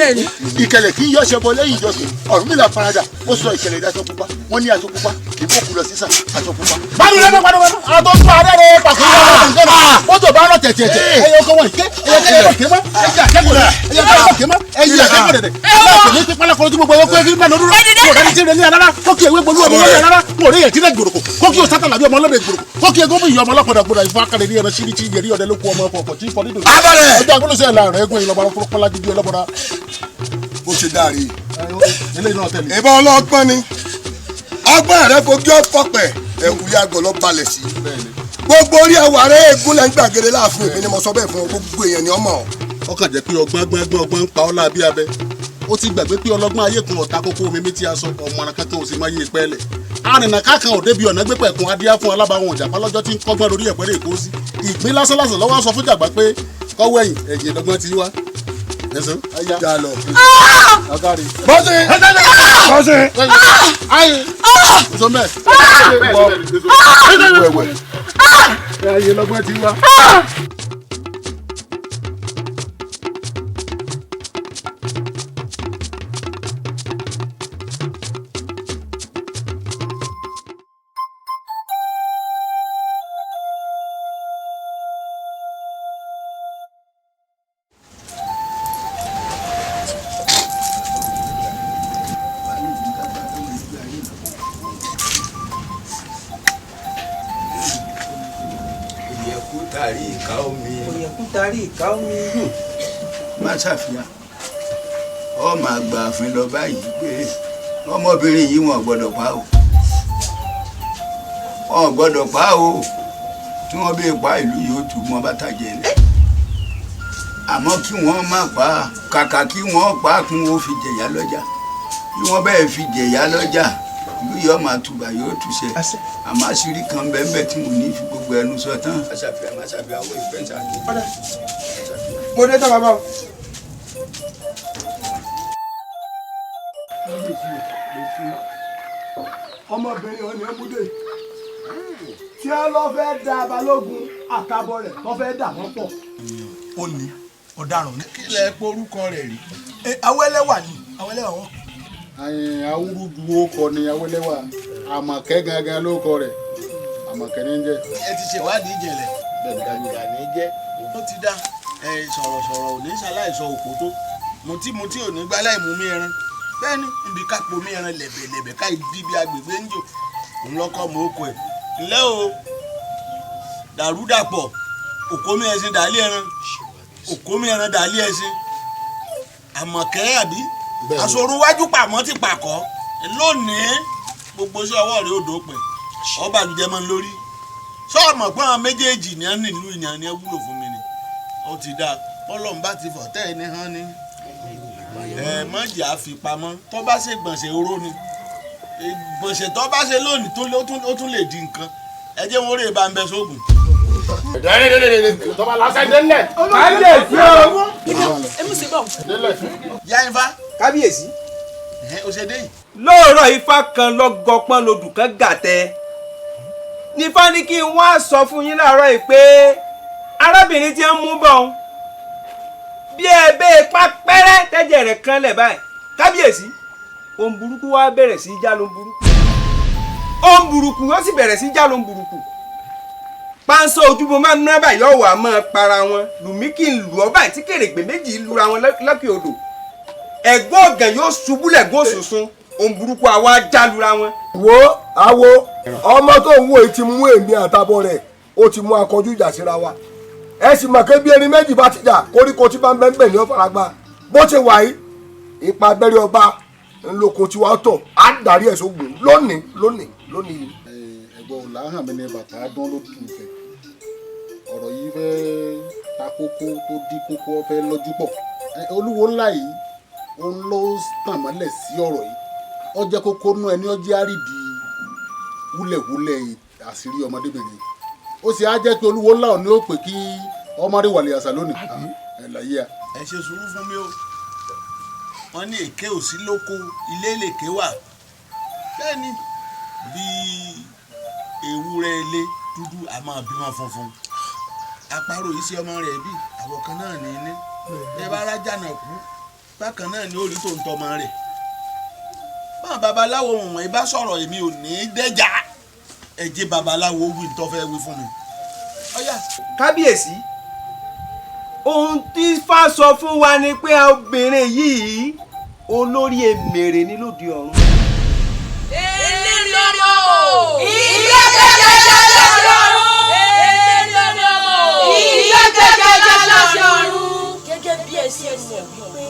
Ìkẹlẹ̀ kì í yọ ṣẹbọ lẹ́yìn ìjọsìn. Ọ̀rúnmìlà farada ó sọ ìṣẹ̀lẹ̀ ìdáṣọ pupa. Wọ́n ní aṣọ pupa kì í bókun lọ sísà aṣọ pupa. Báwo lẹ́nu padà wọnú? Àwọn tó ń tún ààrẹ rẹ̀ pàṣẹ ìwé ọ̀rọ̀ nǹkan mọ́tò bá rọ̀ tẹ̀tẹ̀tẹ̀. Ẹyẹ ọkọ wọn ìké ẹyẹ kẹyẹ lọ kémọ́ ẹyẹ àkẹ́kọ̀ọ́ rẹ̀ ẹyẹ kẹyẹ lọ kémọ́ ẹyẹ àkẹ́kọ̀ọ́ rẹ̀. Ẹyẹ àkẹ́kọ̀ọ́ ní pálákọ̀ọ́ tí gbogbo ẹyẹ kọ́ ẹbí mẹ́nu dúró. Kò rẹ́ni tí ń rẹ ní alára kókì ewé gbolú ọmọ lọ́dẹ alára kò rí èyí tí lè gbòròkò kókì òsátà làbí ọmọ lọ́dẹ gbòròkò kókì egún bí ìyá ọmọ ọlọ́pàá gbòdà ìfọ akàlẹ̀ ní ẹran sírí tí yẹrí ọdẹ ló kú ọmọ ọkọ̀ tí fọ dídùn. Ọjọ́ agbólóṣẹ́ làárọ̀ eégún ìlọ́ba kọ́lá gidi ọlọ́bọ̀dá. Bó ṣe dáre. Eléyìí náà tẹ̀lé. Ìbọn ọlọ́gbọ́n ni ọgbọ́n rẹ fojú ọ̀pọ̀pẹ̀ ẹ̀kúlé àgọ́ lọ balẹ̀ sí. Gbogbo orí ẹwà rẹ eégún lẹ́ ń gbàgede láàfin èmi ni mo sọ bẹ́ẹ̀ fún gbogbo èèyàn ni ọmọ. Ó kàn jẹ́ pé ọgbọ́n gbọ́n ọgbọ́n ń pa ọ́ láàbí abẹ. Ó ti gbàgbé pé ọlọ́gbọ́n ayé kan ọ̀tá kókó omi mi ti aṣọ ọmọràn kankan ò sì máa yé ìpẹ́lẹ̀. Arìnà kákan ò débi ọ̀nà gbépẹ̀ kun adíá fún alábàáwọn ìjàpá lọ́jọ́ tí ń kọ́gbọ́n lórí ẹ̀pẹ́rẹ́ èkó sí. Ìgbín lásánlásán lọ́wọ́ sọ fún jàgbá pé kọ́wọ́ ẹ̀yìn ẹ̀yìn ìdọ́gbọ́n ti wá. Ẹ̀sán ẹ̀yà. Já lọ. Ọ̀gáre. Bọ́sẹ̀. Bọ́sẹ̀. Ayé. Sọmẹ. Wẹ̀wẹ̀. Ẹ̀yìn lọ́gbọ́n ti wá. Tarí ìka omi. Má ṣàfihàn ọ máa gba àfin lọ báyìí pé ọmọbìnrin yìí wọn gbọ́dọ̀ pa o, wọn gbọ́dọ̀ pa o. Tí wọ́n bẹ pa ìlú yóò tù mọ́ bàtà jẹ lẹ. Àmọ́ kí wọ́n má pa, kàkà kí wọ́n pa kí wọ́n fi jẹ̀yà lọ́jà. Bí wọ́n bẹ́ẹ̀ fi jẹ̀yà lọ́jà, ìlú yóò máa tùbà yóò túṣẹ. Àmọ́ àṣírí kan bẹ́ẹ̀ tí mo ní fi gbogbo ẹnu sọ tán. Má ṣàfihàn, má ṣàfihàn, owó ìfẹ́ ṣàkíyèsí. Mo dé tán bàbá o. Ọmọbìnrin ọ̀nà ẹ̀múdè tí ẹ lọ fẹ́ da Balógun àtàbọ̀ rẹ̀ tó fẹ́ dà wọ́n pọ̀. Ó ní ọ̀daràn ní. Kí lẹ porúkọ rẹ̀ rí? Awẹ́lẹ́wà ni, Awẹ́lẹ́wà wọn. Awúrúju ó kọ ni Awẹ́lẹ́wà, Àmọ̀kẹ́ gangan ló kọ rẹ̀, Àmọ̀kẹ́ ní jẹ́. Ẹ ti ṣèwádìí ìjìnlẹ̀. Gàǹgà ní jẹ́. Ó ti dá sọ̀rọ̀sọ̀rọ̀ ò ní ṣaláìsọ òkú tó mutí ò ní gbá láì mú mi ẹran. Bẹ́ẹ̀ni ibi ká pomi ẹran lẹ̀bẹ̀lẹ̀bẹ̀ ká ìdí bí agbègbè ń jò òun lọ́kọ́ mọ oko ẹ̀. Ǹlẹ́ o, dàrúdàpọ̀ òkómi ẹṣin dàlí ẹran, òkómi ẹran dàlí ẹṣin. Àmọ̀kẹ́ àbí aṣọ wájú pàmò ti pàkọ́ lónìí gbogbo sí ọwọ́ rẹ̀ ó dópin ọba àlùjẹ mọ́ lórí. Sọ́ọ̀mọ̀ pé àwọn méjèèjì ní nílùú ìyàn ni ẹ wúlò fún mi ni. Ó ti dáa bọ́lọ́run bá ti fọ̀ tẹ́ ẹ ní hán ni. Ẹ mọ̀jì àfipamọ́ tó bá ṣe gbọ̀nsẹ̀ oró ni. Gbọ̀nsẹ̀ tó bá ṣe lónìí ó tún lè di nǹkan. Ẹ jẹ́ wọn rè bá ń bẹ sóògùn. Tọ́ba lásán délẹ̀. Kábíyèsí o. Èmi sì bọ̀. Yá ifá. Kábíyèsí. O ṣe dé yìí. Lóòrọ̀ ifá kan lọ́gọpọ́n lodù kan gàtẹ́. Nífá ní kí n wá sọ fún yín láàárọ̀ yìí pé arábìnrin tí ń mú bọ̀ ń bí ẹ bẹ́ẹ̀ pa pẹ́rẹ́ tẹ́jẹ̀ rẹ̀ kanlẹ̀ báyìí. Kábíyèsí, ohun burúkú wá bẹ̀rẹ̀ sí í já ló ń burúkú. Ó ń burúkú ó sì bẹ̀rẹ̀ sí já ló ń burúkú. Pánsó ojúbọ máa ń ná báyìí ọ̀wọ́ àmọ́ para wọn lùmí kí n lù ọ́ báyìí tí kèrègbè méjì lura wọn lọ́kì odò. Ẹ̀gbọ́n ọ̀gàn yóò ṣubú lẹ̀gbọ́n òṣùṣun òun burúkú àwa já lura wọn. Wo awo ọmọ tó ń wo èyí ti mú èmi àtàbọ̀ rẹ̀ ó ti mú akọjú ìjà síra wa. Ẹ sì mọ̀ pé bí erin méjì bá ti jà koríko tí bá ń bẹ́ẹ̀ ní ó faragbá. Bó ṣe wà yìí ipa abẹ́rẹ́ ọba ńlọkọ tí wàá tọ̀ á darí ẹ̀ sógun lónìí lónìí lónìí. Ẹ̀gbọ́n làhàn mi ni bàtà dán ló dùn fẹ́. Ọ̀rọ̀ yìí fẹ́ ta kókó tó dí kókó fẹ́ lọ́jú pọ̀. Olúwo ńlá yìí òun ló tàn mọ́lẹ̀ sí ọ̀rọ̀ yìí. Ó jẹ́ kókó nú ẹni ó jẹ́ àrídì wúlẹ̀wúlẹ̀ àṣírí ọmọdébìnrin. Ó sì á jẹ́ pé olúwo ńlá òní ó pè kí ọmọdé wàlẹ̀ àṣà lónìí. Ẹ láyé a. Ẹ ṣe sùúrù fún mi o. Wọ́n ní èké ò sí lóko ilé lèké wà. Bẹ́ẹ̀ni bí ewúrẹ́ ilé dúdú a máa bímọ funfun. Àparò yìí sí ọmọ rẹ̀ bí àwọ̀ kan náà ní ilé. Ẹ bá rájà náà kú bákan náà ni ó rí tó ń tọmọ rẹ̀. Báwọn babaláwo wọ̀nyí bá sọ̀rọ̀ èmi ò ní dẹ́jà. Ẹ jẹ́ babaláwo wí tó fẹ́ wí fún mi. Kábíyèsí, ohun tí Ifá sọ fún wa ni pé obìnrin yìí olórí èmèrè ní lóde ọ̀run. Eléri ọmọ ìyá kẹkẹ ṣaṣọ ọ̀run. Eléri ọmọ ìyá kẹkẹ ṣaṣọ ọ̀run. Gẹ́gẹ́ bí ẹ ṣe mọ̀ wípé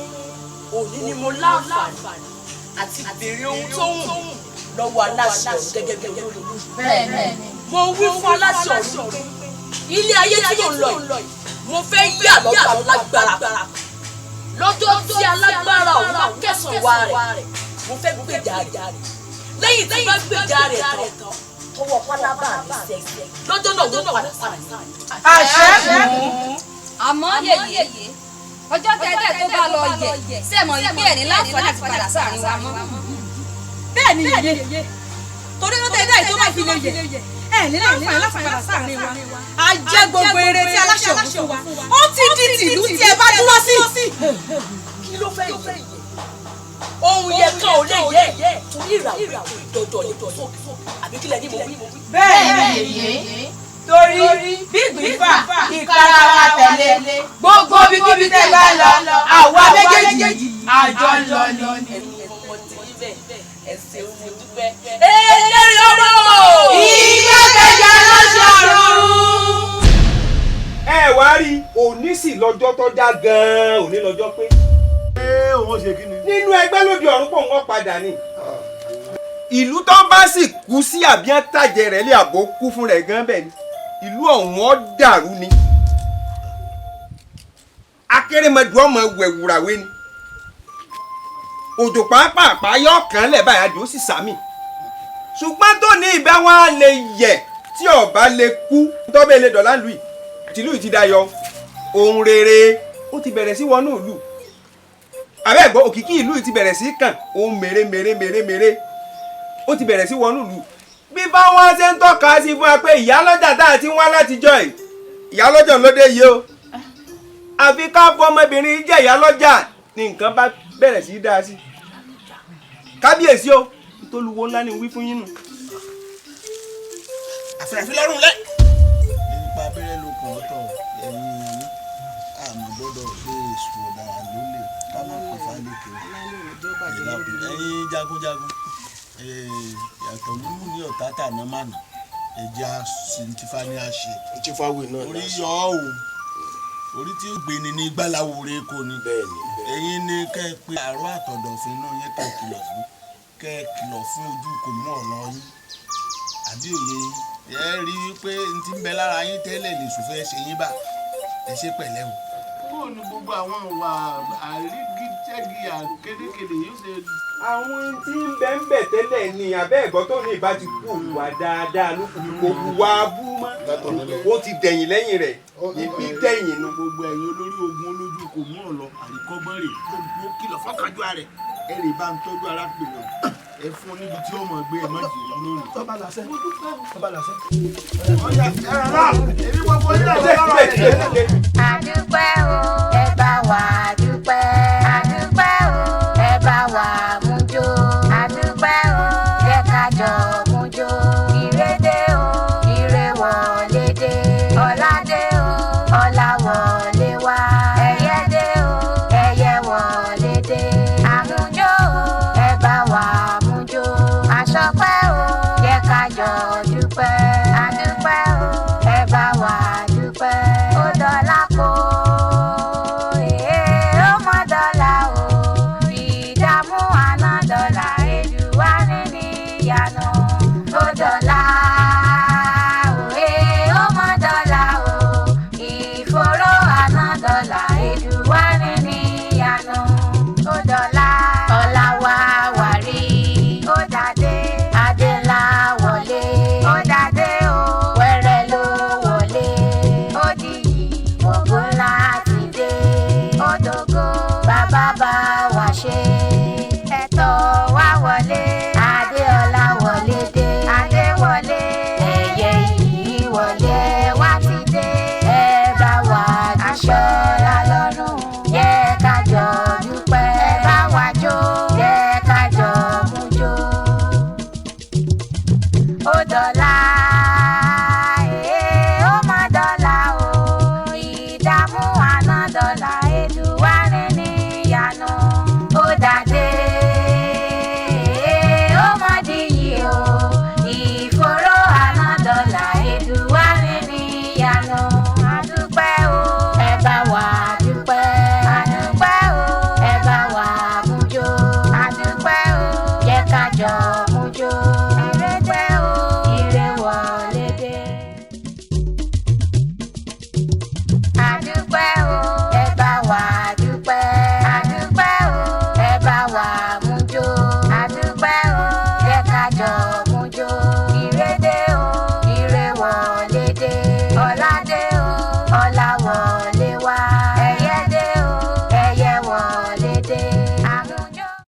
òní ni mo láǹfààní àti béèrè ohun tó wù lọ́wọ́ aláṣẹ ọ̀run gẹ́gẹ́ bí olórí. Mo wí fún aláṣẹ ọ̀run pé ilé ayé tí mò ń lọ yìí mo fẹ́ yà lọ́gbà lágbára. Lọ́jọ́ tí alágbára òun bá kẹsàn-án wa rẹ̀ mo fẹ́ gbèjà rẹ̀. Lẹ́yìn tí bá gbèjà rẹ̀ tán tọwọ́ pálábà mi sẹ́yìn lọ́jọ́ náà wọ́n padà sáà. Àṣẹ. Àmọ́ yèyé ọjọ́ tẹ́tẹ́ tó bá lọ yẹ sẹ́mọ̀ ìpín ẹ̀ ní láǹfààní àti padà sáàrin wa mọ́. Bẹ́ẹ̀ ni yèyé torí ló tẹ́tẹ́ tó bá fi lè yẹ ẹ̀ ní láǹfààní láti padà sáàrin wa. A jẹ́ gbogbo eré tí aláṣẹ òun fún wa ó ti di tìlú tí ẹ bá dúró sí. Kí ló fẹ́ yẹ? Ohun yẹ kan ò lè yẹ torí ìràwọ̀ ìdọ̀dọ̀ lè tọ̀ sókè àbí kílẹ̀ ní mo wí. Bẹ́ẹ̀ ni yèyé torí bí gbìfà ìkara wa tẹ̀lé gbogbo ibikíbi tẹ́ bá lọ àwa méjèèjì àjọ lọ ni. Eléri ọmọ ìyá kẹjọ aláṣẹ ọ̀run. Ẹ wá rí òní sì lọ́jọ́ tó dá gan-an òní lọ́jọ́ pé. Òun ṣe kí ni. Nínú ẹgbẹ́ lóde ọ̀run pò ń wọ́n padà ni. Ìlú tó bá sì kú sí àbíyàn tàjẹ̀ rẹ̀ lé àbò kú fún rẹ̀ gan bẹ́ẹ̀ ni ìlú ọ̀hún ó dàrú ni. Akérèmọdù ọmọ wẹ̀wùràwé ni. Òjò pàápàá yọ kàn lẹ̀ báyìí àdó sì sàmì. Ṣùgbọ́n tó ní ìbá wọn lè yẹ̀ tí ọba lè kú tọ́bẹ̀ lè dọ̀lá lù yìí tìlú yìí ti dayọ̀ ohun rere ó ti bẹ̀rẹ̀ sí wọnú ìlú. Àbẹ́ ẹ̀gbọ́n òkìkí ìlú yìí ti bẹ̀rẹ̀ sí kàn ohun mèrè mèrè mèrè mèrè ó ti bẹ̀rẹ̀ sí wọnú ìlú. Bí báwọn ṣe ń tọ́ka sí fún wa pé ìyálọ́jà tá a ti ń wá látijọ́ yìí ìyálọ́jà lóde yìí o. Àfi ká fọ ọmọbìnrin jẹ́ ìyálọ́jà ni nǹkan bá bẹ̀rẹ̀ sí dáa sí. Kábíyèsí o tolúwo ńlá ni wí fún yín nù. Àfẹ́fẹ́ lọ́rùn lẹ́. Nípa abẹ́rẹ́ ló kàn ọ́ tọ̀ ẹ̀yin èèyàn mi àmọ́ gbọ́dọ̀ pé èṣù ọ̀daràn ló lè ká má pè fálékè ẹ̀yin jagunjagun yàtọ̀ mímú ní ọ̀tá tàná mànà ẹ̀jẹ̀ àṣìntìfà ni a ṣe. Orí yọ ọ́ o orí tí ó gbé ni ní gbàláwo rẹ kò ní. Ẹ̀yin ni kẹ́ ẹ pé àárọ̀ àtọ̀dọ̀fin náà yẹn kẹ́ ẹ kìlọ̀ fún kẹ́ ẹ kìlọ̀ fún ojú kò mú ọ̀nà yín àbí òye yín ẹ rí i pé n ti ń bẹ lára yín tẹ́lẹ̀ lè sùn fẹ́ ṣe yín bá ẹ ṣe pẹ̀lẹ́ o. Bó ni gbogbo àwọn ìwà àrígíjẹ́gi àkédékédé yóò ṣe. Àwọn tí ń bẹ ń bẹ tẹ́lẹ̀ ni abẹ́ ẹ̀gbọ́n tó ní ìbá ti kú ìwà dáadáa ló kù kó wá bú mọ́ ó ti dẹ̀yìn lẹ́yìn rẹ̀ ibi dẹ̀yìn nu. Gbogbo ẹ̀yin olórí ogun olójú kò mú ọ̀lọ́ àríkọ́gbọ́n rè gbogbo kìlọ̀ fọ́kànjú rẹ̀ ẹ rè bá ń tọ́jú arábìnrin ẹ fún níbi tí ó mọ̀ gbé ẹ má jì í lónìí. Tọ́ba làṣẹ tọ́ba làṣẹ. Ọ̀yà ẹ rárá èmi gbogbo yín náà lọ́rọ̀ rẹ̀. Àdúpẹ́ o ẹ bá wa dúpẹ́. Àdúpẹ́ o ẹ bá wa mú jó. Àdúpẹ́ o jẹ́ ká jọ mú jó. Á bá wa ṣe.